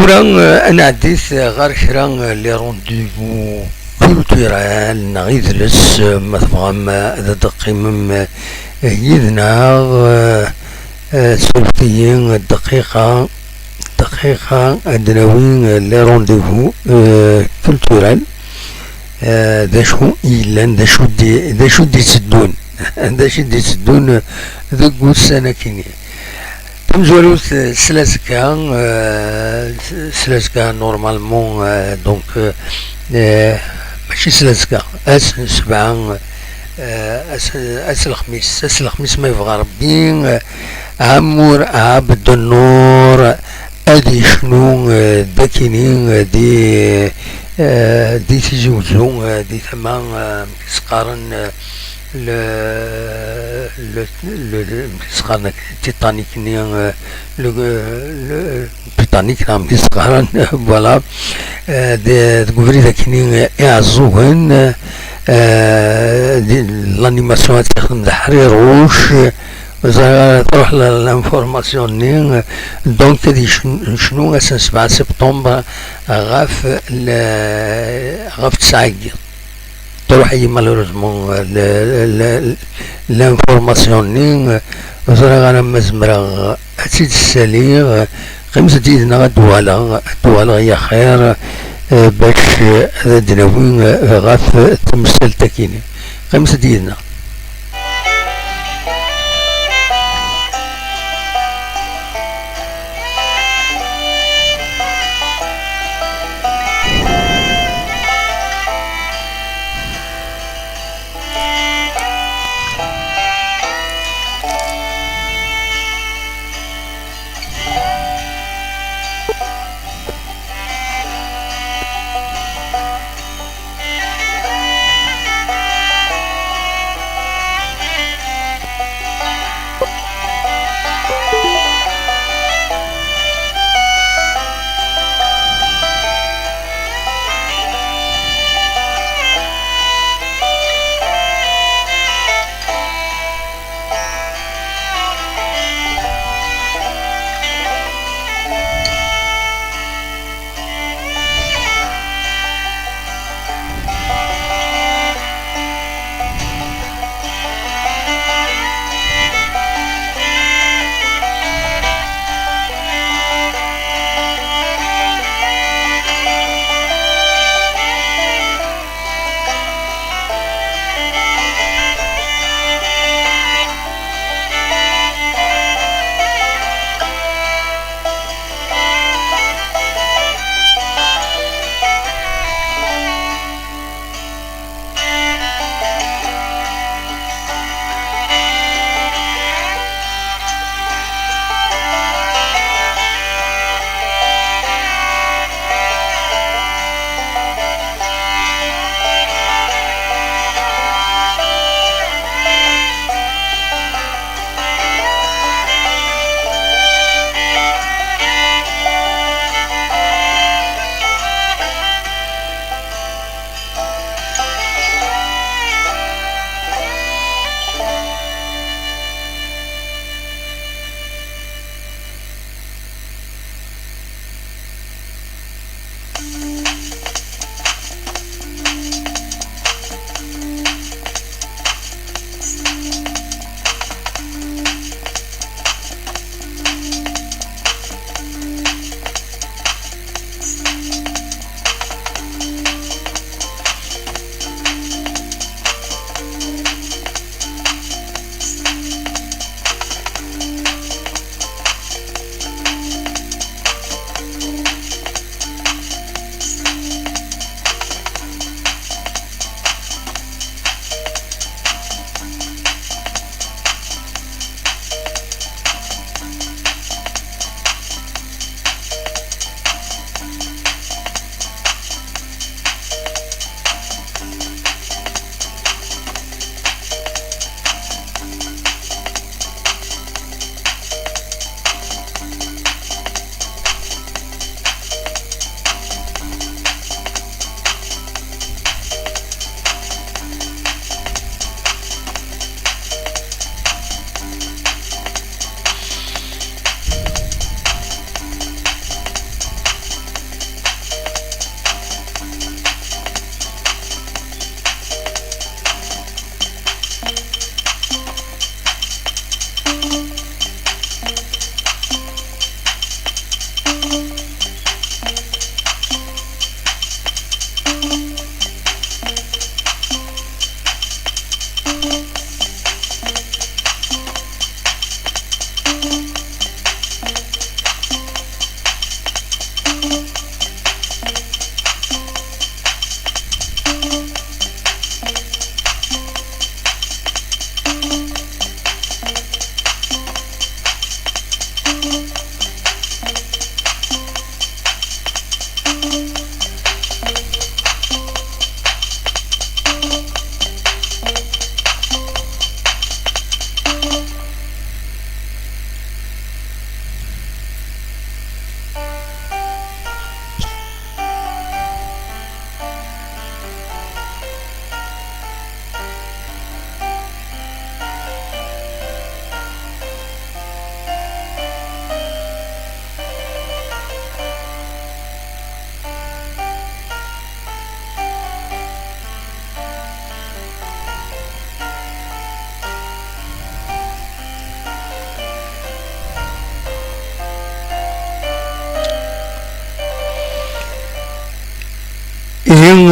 Tura, eh, ad nɛeddit, eh, ɣer kra, eh, les rendez-vous culturels neɣ idles, eh, ma tebɣam, eh, ad d-teqqimem, eh, yid-neɣ, eh, eh, surfet-iyi dqiqa, dqiqa, ad d-nawi, eh, les rendez-vous, eh, culturels, eh, d acu i yellan, d acu d-, d acu d-itteddun, d acu d-itteddun, eh, deg ussan-agi. Tamezwarut, eh, s lazekka, eh, s, s lazekka, normalement, eh, donc, eh, eh, mačči s lazekka, ass n sebɛa, eh, ass, ass lexmis, ass lexmis ma yebɣa Rebbi, eh, Ɛemmur Ɛebdennur ad yecnu, eh, dakini, eh, di, eh, di Tizi Wezzu, eh, di tama, eh, amek i s-qqaren, eh, le, le, le, amek i s-qqaren, Titanic-nni, eh, le, le, Titanic, neɣ amek i s-qqaren, voilà. Eh, de, deg ubrid akkenni, eh, Iɛeẓẓugen, eh, di, l'animation ad texdem d Ḥriruc, ẓriɣ ara truḥ l-, l'information-nni, donc ad yecn-, necnu ass n sebɛa septembre ɣef le, ɣef tesɛa n yiḍ. Truḥ-iyi malheureusement le, le, l'information-nni, ẓriɣ ara ma zemreɣ ad tt-id-ssaliɣ. Qqimet-d yid-neɣ ad d-uɣaleɣ, ad d-uɣaleɣ i axir, eh, bac, eh, ad d-nawi, eh, ɣef temsalt-agi-nni. Qqimet-d yid-neɣ.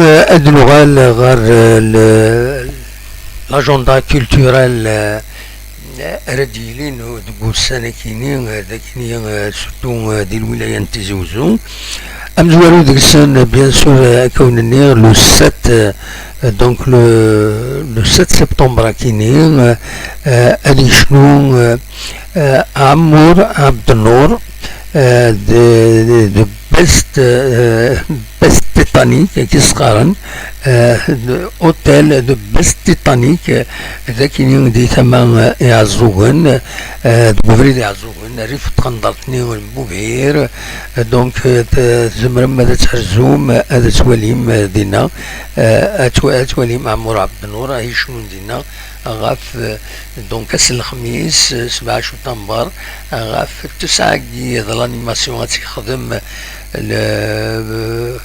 Eh, ad nuɣal ɣer, eh, le-, l'agenda culturel, eh, ara d-yilin deg ussan akini, eh, d akini, eh, surtout, eh, di lwilaya n Tizi Uzzu. Amezwaru deg-sen, eh, bien sûr, eh, akka wen-nniɣ, le sept, eh, donc le, le sept septembre akini, eh, eh, ad yecnu, eh, eh, Ɛemmur Ɛebdennur, eh, de, de, de Best, eh, Best Titanic, akka i s-qqaren, eh, de Hôtel de Best Titanic, eh, d akini di tama, eh, Iɛeẓẓugen, eh, deg ubrid Iɛeẓẓugen, rrif n tqendert-nni n Bubir, eh, donc, eh, t-, tzemrem ad terzum, eh, ad twalim, eh, dinna, eh, ad twa-, ad twalim Ɛemmur Ɛebdennur, eh, yecnun dinna, ɣef, eh, donc, ass n lexmis, eh, sebɛa september, eh, ɣef ttesɛa-agi d l'animation ad tt-yexdem le, eh,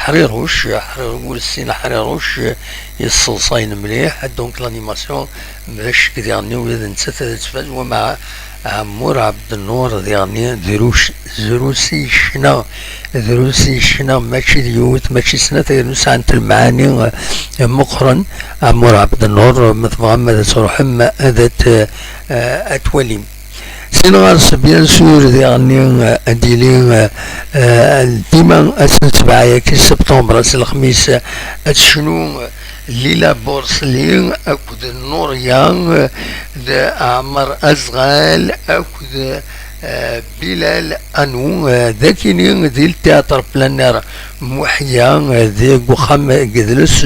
Ḥriruc, Ḥriruc, ur ssin Ḥriruc, eh, yesseḍsayen mliḥ, donc l'animation, d acu diɣen ula d nettat ad tfaz, wama Ɛemmur Ɛebdennur diɣen drus, drus i yecna, drus i yecna, mačči d yiwet, mačči snat, ayen sɛant lmeɛani, eh, meqqren. Ɛemmur Ɛebdennur, ma tebɣam ad truḥem ad t-, eh, ad twalim. Sin ɣer-s, bien sûr, diɣen, eh, ad d-yili, eh, eh, dima ass n sebɛa-agi septembre, ass n lexmis, eh, ad tecnu, eh, Lila Borsli akked Nuria, eh, d Ɛmer Azɣal akked, eh, Bilal Anou, eh, d akini di le théâtre plein air Muḥya, eh, deg uxxam n yidles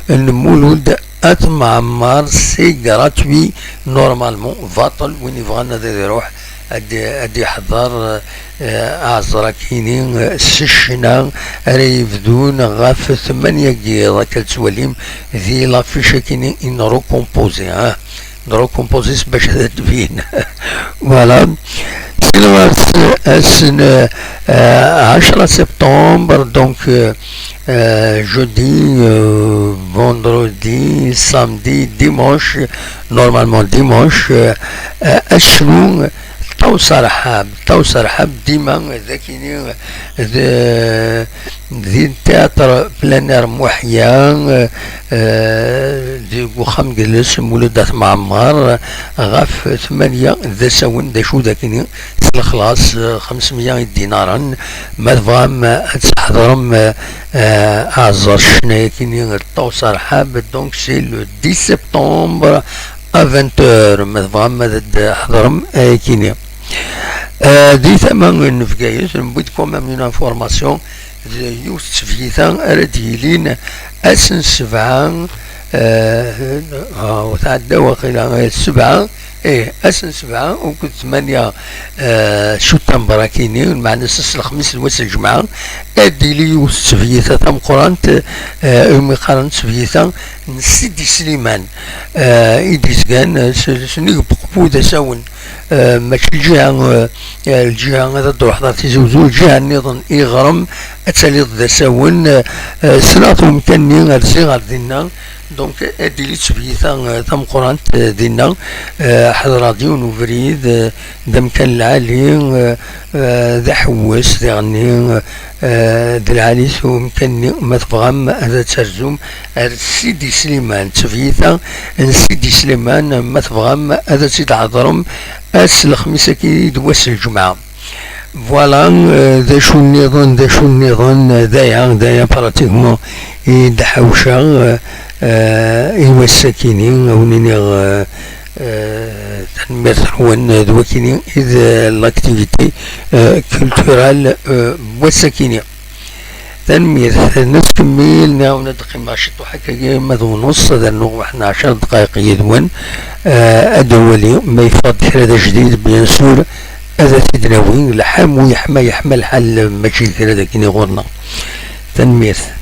n Mulud At Mɛemmer, c'est gratuit, normalement, baṭel, win yebɣan ad iruḥ, ad, ad iḥḍer, eh, aɛẓar akini, eh, s ccna ara yebdun ɣef tmanya n yiḍ, akka ad twalim di l'affiche akini in recomposé, ah, in recomposé s bac ad tbin. Voilà. Sin ɣer s-, ass n, eh, ɛecra septembre, donc, eh, eh, jeudi, eh, vendredi, samedi, dimanche, normalement dimanche, eh, eh, ad tecnu Ṭawes Rḥab, Ṭawes Rḥab dima d akini d, di théâtre plein air Muḥya, eh, deg uxxam n yidles Mulud At Mɛemmer, ɣef tmanya d asawen, d acu d akini s lexlaṣ, eh, xemsemya idinaren. Ma tebɣam ad tḥeḍrem, eh, aɛẓar ccna akini Ṭawes Rḥab, donc c'est le dix septembre à vingt heures, ma tebɣam ad d-tḥeḍrem akini. Eh, di tama n Bgayet, newwi-d quand même une information, d yiwet n tefyita ara d-yilin ass n sebɛa, eh, ah, tɛedda waqila, eh, sebɛa, eh, ass n sebɛa akked tmanya, eh, septembre akini, lmeɛna ass n lexmis d wass n lǧemɛa, ad d-yili yiwet n tefyita tameqqrant, eh, umi qqaren tefyita n Sidi Sliman, eh, i d-yezgan, eh, s, s nnig n Uqbu d asawen. Eh, mačči lǧiha, eh, eh, lǧiha ad d-truḥeḍ ar Tizi Uzzu, lǧiha nniḍen iɣrem, ad taliḍ d asawen, eh, eh, ssneɣ-t umkan-nni, rziɣ ar dinna, donc ad d-tili tefyita, eh, tameqqrant, eh, dinna, eh, ḥedreɣ-d yiwen ubrid, eh, d amkan lɛali, eh, eh, d aḥewwes diɣenni, eh, d lɛali-t umkan-nni, ma tebɣam ad terzum ar Sidi Sliman, d tefyita n Sidi Sliman, ma tebɣam ad tt-id-tḥeḍrem ass n lexmis-agi d wass n lǧemɛa. Voilà, eh, d acu nniḍen, d acu nniḍen, eh, d aya, d aya pratiquement i d-ḥawceɣ, eh, eh, i wass-akini, a wen-iniɣ, eh, eh, tanemmirt-nwen, eh, d wakini i d, eh, l'activité, eh, culturelle, eh, n wass-akini. Tanemmirt. Nettkemmil, nɛawen ad d-qqimeɣ ciṭuḥ akkagi, ma d unuṣ, ad rnuɣ waḥed n ɛecra dqayeq yid-wen. Eh, ad nwali ma yeffeɣ-d kra d ajdid, bien sûr, ad t-id-nawi. Lḥal mu yeḥma, yeḥma lḥal, mačči d kra d akken i ɣur-neɣ. Tanemmirt.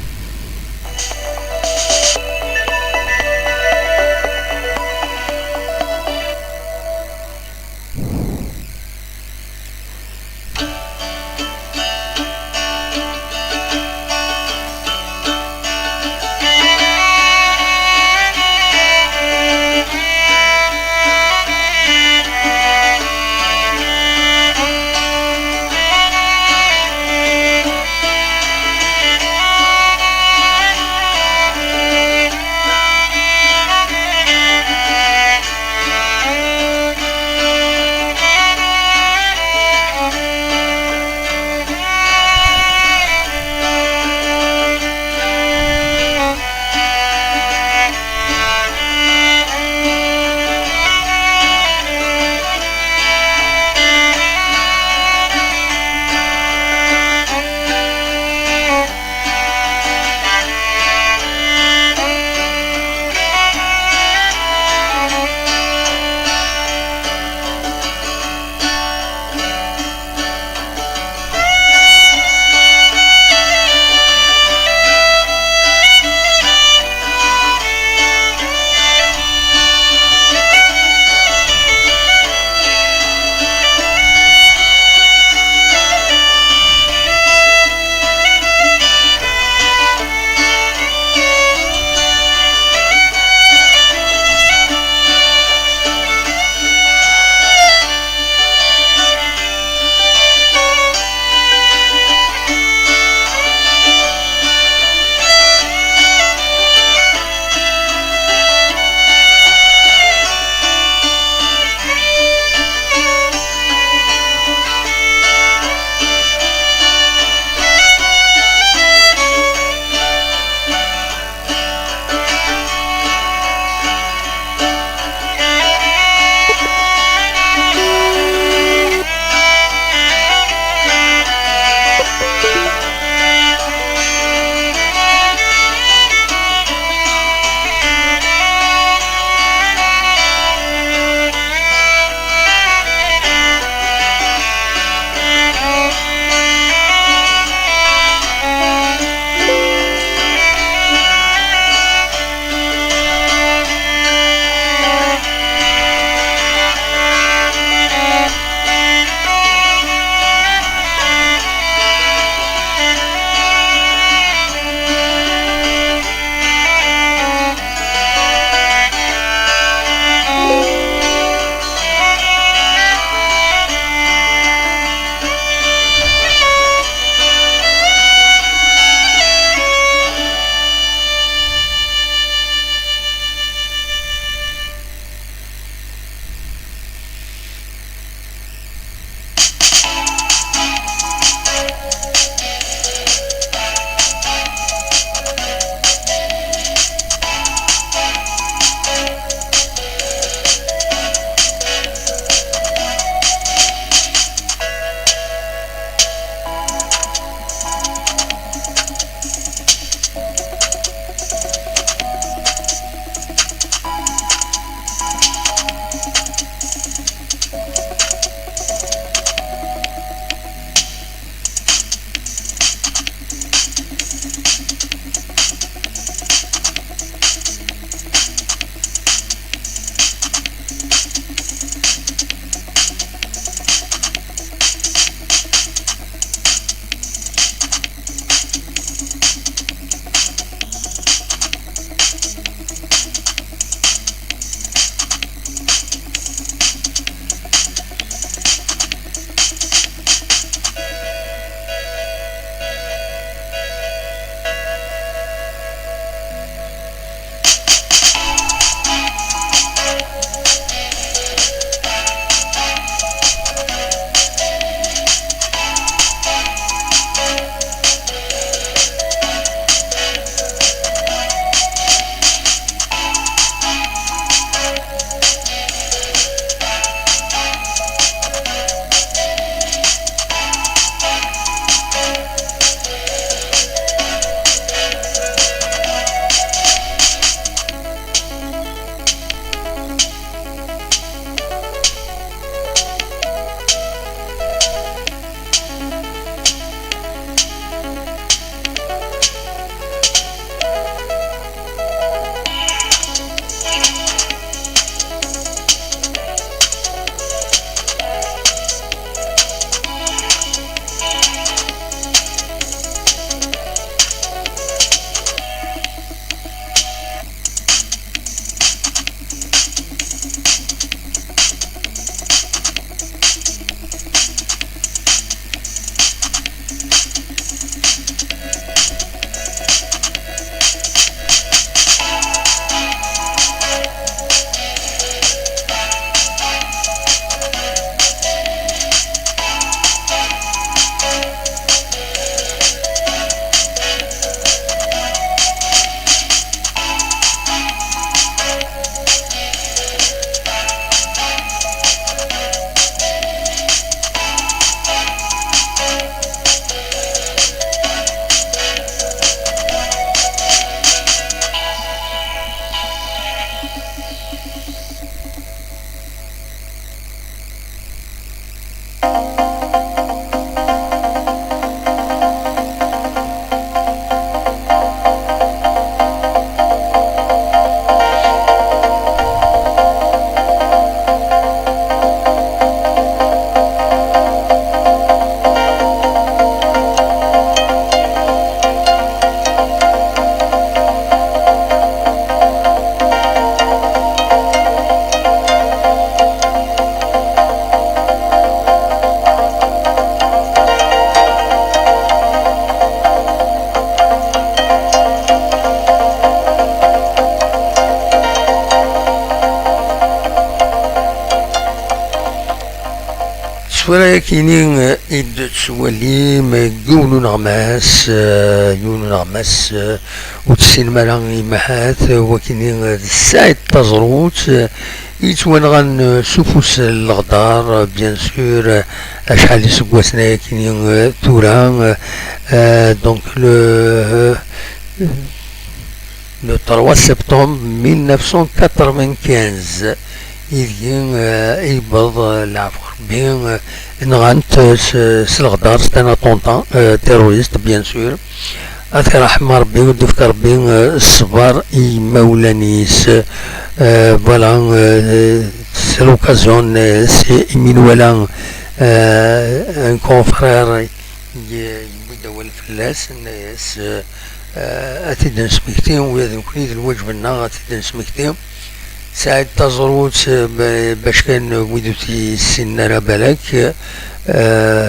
Tura yakini, eh, i d-tettwalim, eh, yiwen uneɣmas, eh, yiwen uneɣmas, eh, ur tessinem ara imahat, eh, wakini, eh, d Saɛid Taẓrut, eh, yettwanɣan, eh, s ufus n leɣdar, eh, bien sûr, eh, acḥal iseggasen ayakini, eh, tura, eh, eh, donc le, eh, le trois septembre mille neuf cent quatre-vingt-quinze, ideg, eh, yewweḍ, eh, leɛfu Rebbi, eh, nɣan-t, eh, s, s leɣdar, c'est un attentat, eh, terroriste, bien sûr. Ad t-iṛḥem Rebbi, ad d-ifk Rebbi, eh, ṣṣber i yimawlan-is. Eh, voilà, eh, c'est l'occasion, eh, si imi nwala, eh, un confrère, y-, yewwi-d awal fell-as, yenna-yas, eh, eh, ad t-id-nesmekti, ula d nekkni d lwaǧeb-nneɣ ad t-id-nesmekti. Saɛid Taẓrut, eh, ba-, bac kan wid ur t-yessinen ara balak, eh,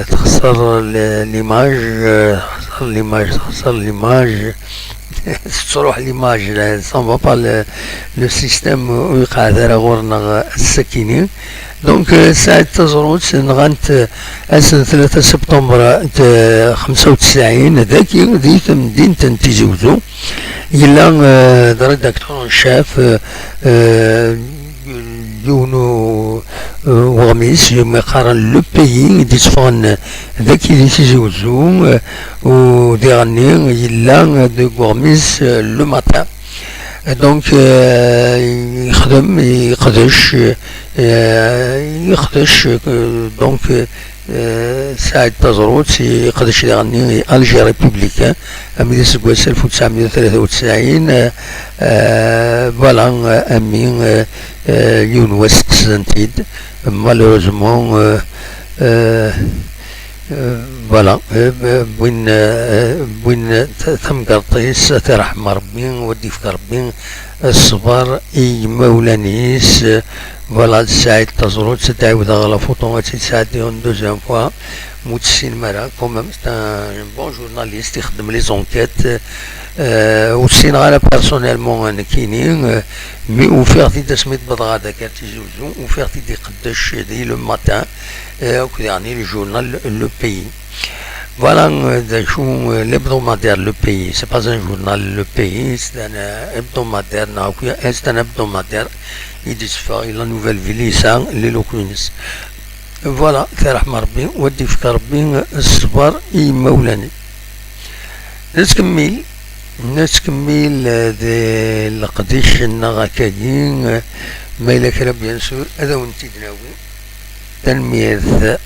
texṣer l-, l'image, eh, texṣer l'image, texṣer l'image, tettruḥ l'image, là, ça va pas le, le système ur yeqɛed ara ɣur-neɣ ass-akini. Donc, euh, Saɛid Taẓrut, nɣan-t, euh, ass n tlata septembre, euh, xemsa u tesɛin, dagi, di temdint n Tizi Uzzu. Yella, euh, d rédacteur en chef, euh, euh, yiwen u-, euh, weɣmis, umi qqaren Le Pays, i d-itteffɣen dagi di Tizi Uzzu, euh, u diɣenni yella deg weɣmis, euh, Le Matin. Donc, euh, yexdem, yeqdec, euh, yeqdec, euh, donc, euh, Saɛid Taẓrut, yeqdec diɣenni i Alger Républicain, ami d aseggas alef u tesɛemya u tlata u tesɛin, euh, euh, voilà, euh, ami, euh, euh, yiwen wass kksen-t-id, malheureusement, euh, euh, Euh, voilà, euh, euh, win, euh, win, euh, t-, tamgerḍt-is, ad t-iṛḥem Ṛebbi, u ad d-ifk Ṛebbi, euh, ṣṣber i yimawlan-is, euh, voilà, d Saɛid Taẓrut, ad d-ɛiwdeɣ la photo, ad tt-id-sɛeddiɣ une deuxième fois, ma ur tt-tessinem ara, quand même, c'est un bon journaliste, ixeddem les enquêtes, euh, ur ssineɣ ara personnellement nekkini, euh, mais ufiɣ-t-id asmi d-wwḍeɣ ɣer Tizi Uzzu, ufiɣ-t-id iqeddec di Le Matin, euh, akked yeɛni le journal Le Pays. Voilà, euh, d acu, euh, l'hebdomadaire Le Pays. C'est pas un journal, Le Pays, c'est un, euh, hebdomadaire, neɣ akk-, c'est un hebdomadaire i d-itteffeɣ i La Nouvelle Ville, yesɛa les locaux-ines. Voilà, ad t-iṛḥem Ṛebbi, u ad d-ifk Ṛebbi, euh, ṣṣber i yimawlan. Nettkemmil, nettkemmil, euh, di leqdic-nneɣ akkagi, euh, ma yella kra, bien sûr, ad awen-t-id-nawi. Tanemmirt.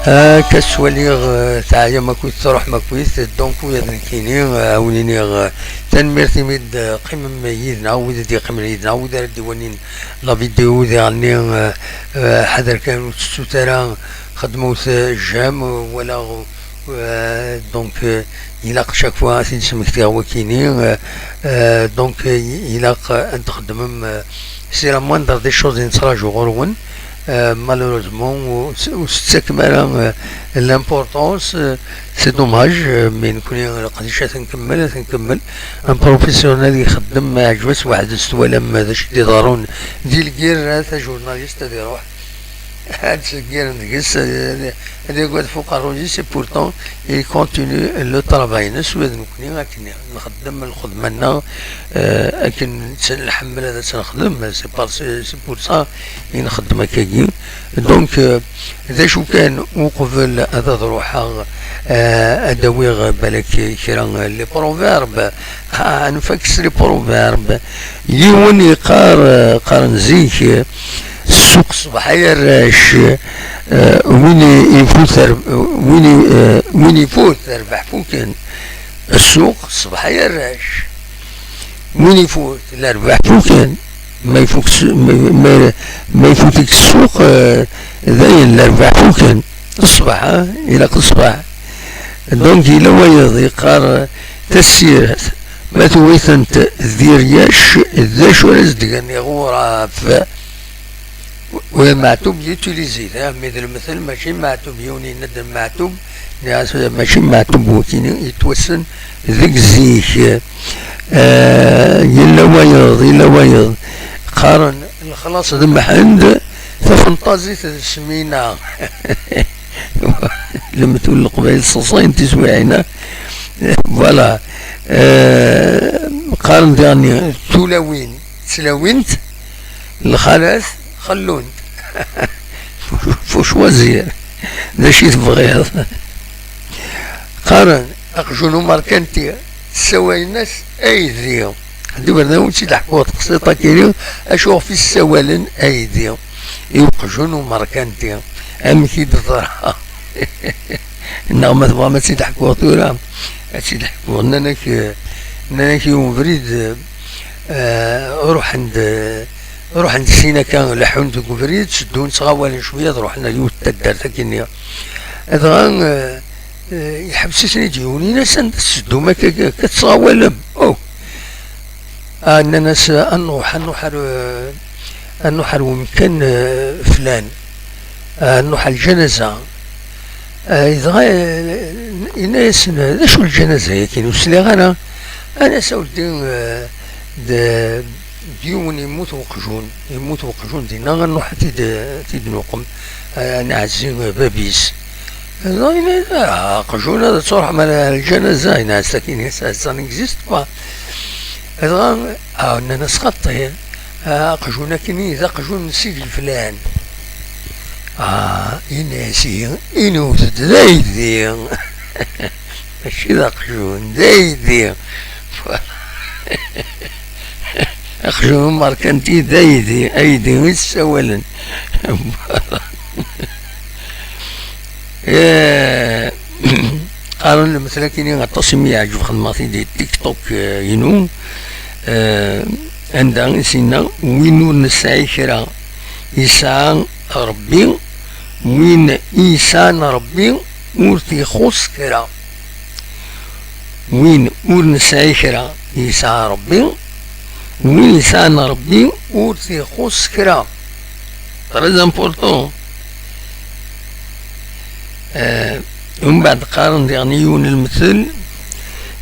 Akka ttwaliɣ, eh, teɛyam akkit, truḥem akkit, donc ula d nekkini, eh, a wen-iniɣ, eh, tanemmirt imi d-teqqimem yid-neɣ, wid i d-yeqqimen yid-neɣ, wid ara d-iwanin la vidéo diɣenni, eh, eh, ḥader kan ur tettut ara, xedmut, eh, j'aime, eh, wala, eh, donc, eh, ilaq chaque fois ad t-id-smektiɣ wakini, eh, eh, donc, eh, ilaq, eh, ad txedmem, eh, c'est la moindre des choses i nettraǧu ɣur-wen, Euh, malheureusement, ur s-, ur s-tettakem ara, euh, l'importance, euh, c'est dommage, euh, mais nekkni leqdic ad t-nkemmel, ad t-nkemmel. Un professionnel ixeddem, ma yeɛǧeb-as weḥd-s, twalam d acu i d-iḍerrun di lgirra, tajournaliste ad iruḥ ad ttseggir deg-s, ad, ad yagad f uqerruy-is, et pourtant il continue le travail-ines, ula d nekkni akken nxeddem lxedma-nneɣ, euh, akken nḥemmel ad tt-nexdem, c'est par-, c'est, c'est pour ça i nxeddem akkagi. Donc, euh, d acu kan, uqbel ad, ad ruḥeɣ, euh, ad awiɣ balak kra, euh, les proverbes. Ah, nfak s les proverbes. Yiwen yeqqar, euh, qqaren zik, euh, ssuq ṣṣbeḥ ay arrac, euh, win i-, ifut ar-, win i-, euh, win ifut, rbeḥ fuken. Ssuq ṣṣbeḥ ay arrac. Win ifut, la rbeḥ fuken. Ma ifuk s-, ma, ma, ma ifut-ik ssuq, euh, dayen, la rbeḥ fuken. Ṣṣbeḥ, ah, ilaq ṣṣbeḥ. Donc, yella wayeḍ yeqqar, tasirt, ma tuɣ-itent d iryac, d acu ara s-d-gen iɣuraf? Ula d Meɛtub utilisé-t, ah, mais d lemtel, mačči Meɛtub, yiwen yenna-d Meɛtub, nniɣ-as mačči Meɛtub, wakini yettwassen deg zik. Ah, yella wayeḍ, yella wayeḍ. Qqaren lexlaṣ d Mḥend, tafenṭazit d Smina. Lemtul n Leqbayel ṣṣayen tiswiɛin, ah. Voilà. Ah, qqaren diɣenni tulawin, tlawint, lxalat xellunt. Faut choisir. D acu i tebɣiḍ? Qqaren aqjun umerkanti, ssawalen-as aydi. Ḥedd iberdan ur tt-id-ḥkuɣ teqsiṭ akiri, acu ɣef i ssawalen aydi i uqjun umerkanti? Amek i d-teḍra? Neɣ ma tebɣam ad tt-id-ḥkuɣ tura, ad tt-id-ḥkuɣ. Nnan-ak, nnan-ak yiwen ubrid, eh, ruḥen-d, ruḥen-d sin akka, leḥḥun deg ubrid, tteddun ttɣawalen cwiya, ad ruḥen ar yiwet n taddart akkenni. Dɣa, eh, eh, iḥbes-iten-id yiwen, ini-as: "Anda tetteddum akka, akka, akka tettɣawalem?" Oh! Ah, nnan-as: "Ad nruḥ, ad nruḥ ar, eh, ad nruḥ ar wemkan, eh, flan. Ah, ad nruḥ ar lǧanaza." Ah, dɣa, eh, yenna-yasen: "D acu lǧanaza-yagi? Ur sliɣ ara." Nnan-as: "A weldi, eh, d, d yiwen yemmut weqjun, yemmut weqjun dinna, ad nruḥ ad t-id, ad t-id-nuqem, eh, ad nɛezzi bab-is." Dɣa yenna-as: "Ah, aqjun ad truḥem ar lǧanaza?" Yenna-as: "Akin, ça, ça n'existe pas." Dɣa, ah, nnan-as: "Xaṭi, ah, aqjun-akini d aqjun n Sidi Leflan." Ah, ini-as ihi, inewt-d d aydi. Mačči d aqjun, d aydi. Aqjun umerkanti d aydi, aydi i s-ssawalen. Eh, qqaren lemtel akini aṭas i mi yeɛǧeb, xedmeɣ-t-id di TikTok, eh, inu. Eh, anda i s-yenna: "Win ur nesɛi kra, yesɛa Ṛebbi, win i yesɛan Ṛebbi ur t-ixuṣṣ kra." Win ur nesɛi kra, yesɛa Ṛebbi, win yesɛan Ṛebbi ur t-ixuṣṣ kra. Très important. Eh, umbeɛd qqaren diɣen yiwen lemtel: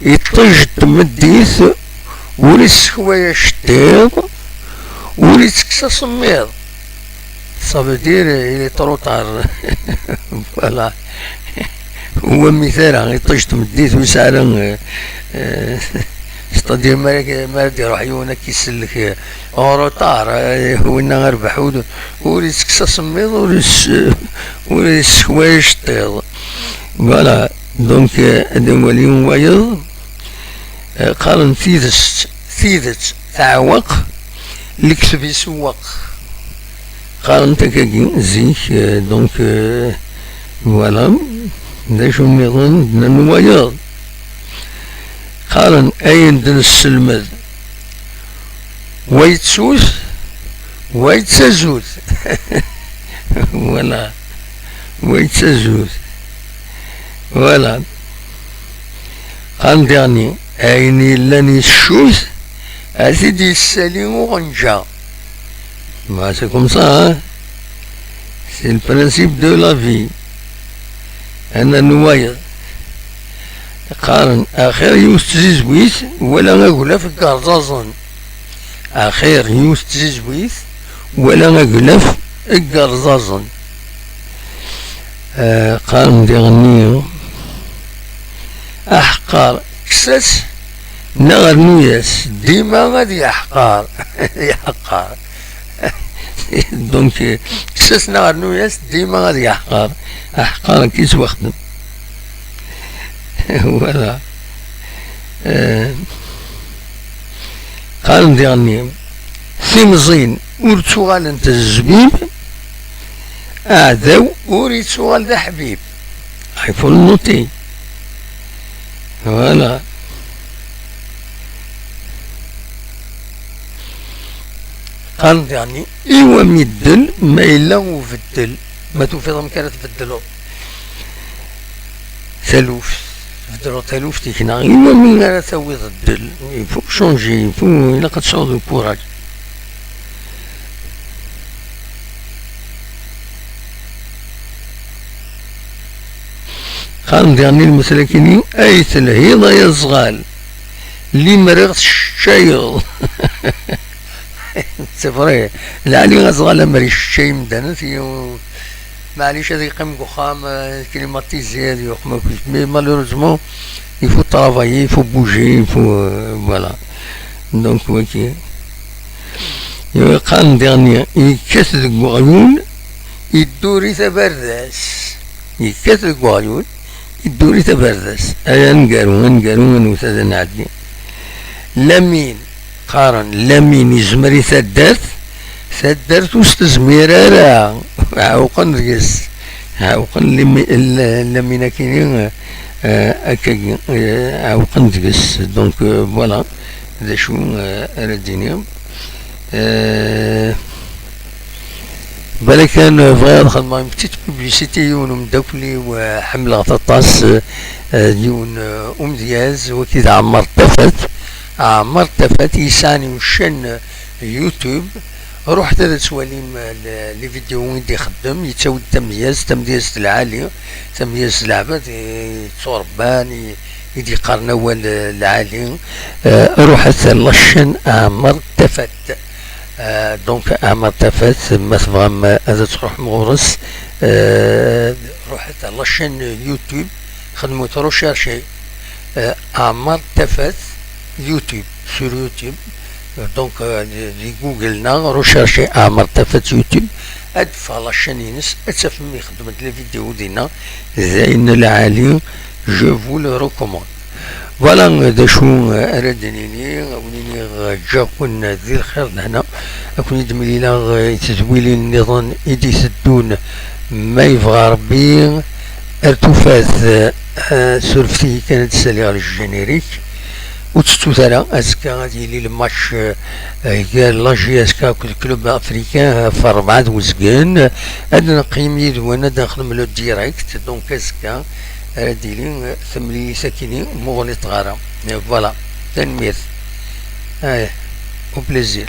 "Iṭij n tmeddit ur issekway aceṭṭiḍ, ur ittekkes asemmiḍ." Ça veut dire, il est trop tard. Voilà. Ur wammit ara, iṭij n tmeddit ur yesɛi ara, eh, eh, c'est-à-dire, mi ara, mi ara d-iruḥ yiwen ad k-isellek, eh, en retard, eh, winna arbeḥ ur, ur ittekkes asemmiḍ, ur is-, ur issekway aceṭṭiḍ. Voilà. Donc, eh, ad nwali wayeḍ, eh, qqaren tidet, tidet teɛweq, lekdeb isewweq. Qqaren-t akkagi zik, euh, donc, euh, voilà. D acu nniḍen, nnan wayeḍ. Qqaren ayen d-nesselmed, wa yettut, wa yettazut. Voilà. Wa yettazut. Voilà. Qqaren diɣenni, ayen yellan yeccut, ad t-id-yessali uɣenǧa. Bah, c'est comme ça, hein. C'est le principe de la vie. Ad nernu wayeḍ. Qqaren axir yiwet tzizwit wala aglaf deg yerẓaẓen. Axir yiwet tzizwit wala aglaf deg yerẓaẓen. Eh, qqaren diɣenni aḥeqqar, kkes-as neɣ rnu-yas, dima ad yeḥqar. Yeḥqar. Donc, eh, kkes-as neɣ rnu-yas, dima ad yeḥqar. Aḥeqqar akka i yettwaxdem. Voilà. Eh, qqaren diɣenni, timẓin ur ttuɣalent d zzbib, aɛdaw ur yettuɣal d aḥbib. Il faut le noter. Voilà. Qqaren diɣenni, iwami ddel ma yella ubeddel, ma tufiḍ amek ara tbeddleḍ taluft, tbeddleḍ taluft-ik, neɣ iwami ara tawiḍ ddel? Il faut changer, il faut, ilaq ad tesɛuḍ le courage. Qqaren diɣenni lmeslak-ini, ay telhiḍ ay aẓɣal, limer i ɣ-tceččayeḍ. C'est vrai, lɛali aẓɣal amer iceččay imdanen, maɛlic ad yeqqim deg uxxam, euh, climatisé, ad yuqem akk. Mais malheureusement, il faut travailler, il faut bouger, il faut, euh, voilà. Donc, ok. Qqaren diɣenni, yekkat deg uɣyul, yedduri tabardas. Yekkat deg uɣyul, yedduri tabardas. Ay aneggaru, aneggaru, anewt ad nɛeddi. Lamin, qqaren, Lamin yezmer i taddart, taddart ur s-tezmir ara. Ɛewqen deg-s. Ɛewqen Lami-, L-, Lamin akini, eh, akkagi, eh, ɛewqen deg-s. Donc, euh, voilà, d acu, eh, ara d-iniɣ. Eh, Balakan, eh, bɣiɣ ad xedmeɣ une petite publicité, yiwen umeddakel-iw, eh, ḥemmleɣ-t aṭas, eh, eh, d yiwen, eh, umedyaz, waki d Ɛmar Tafat. Ɛmar Tafat yesɛan une chaîne YouTube. Ruḥet ad twalim, eh, le-, les vidéos i d-ixeddem, yettawi-d tamedyazt, tamedyazt lɛali, tamedyazt n leɛbad, eh, yetturebban, i, i d-yeqqaren awal, eh, lɛali. Eh, ruḥet ar la chaîne Ɛmar Tafat. Euh, donc, Ɛmar Tafat, ma tebɣam ad tṛuḥem ɣur-s, euh, ruḥet ar la chaîne YouTube, xedmet recherche, euh, Ɛmar Tafat YouTube, sur YouTube. Euh, donc, euh, di, di Google neɣ recherche Ɛmar Tafat YouTube, ad d-teffeɣ la chaîne-ines, ad tafem ixeddem-d les vidéos dinna, d ayen lɛali, je vous le recommande. Voilà, d acu ara d-nini, ad wen-iniɣ, ǧǧiɣ-ken di lxir d lehna, ad ken-id-mlileɣ i tedwilin nniḍen i d-iteddun, ma yebɣa Rebbi. Ar tufat, eh, surfet-iyi kan ad d-saliɣ le générique. Ur tettut ara, azekka ad yili le match, eh, gar la J S K akked Club Africain ɣef rebɛa d uzgen. Ad neqqim yid-wen, ad nexdem le direct, donc azekka ara d-yili, eh, temlilit akini, muɣliṭ ɣara. Eh, voilà. Tanemmirt. Ay, au plaisir.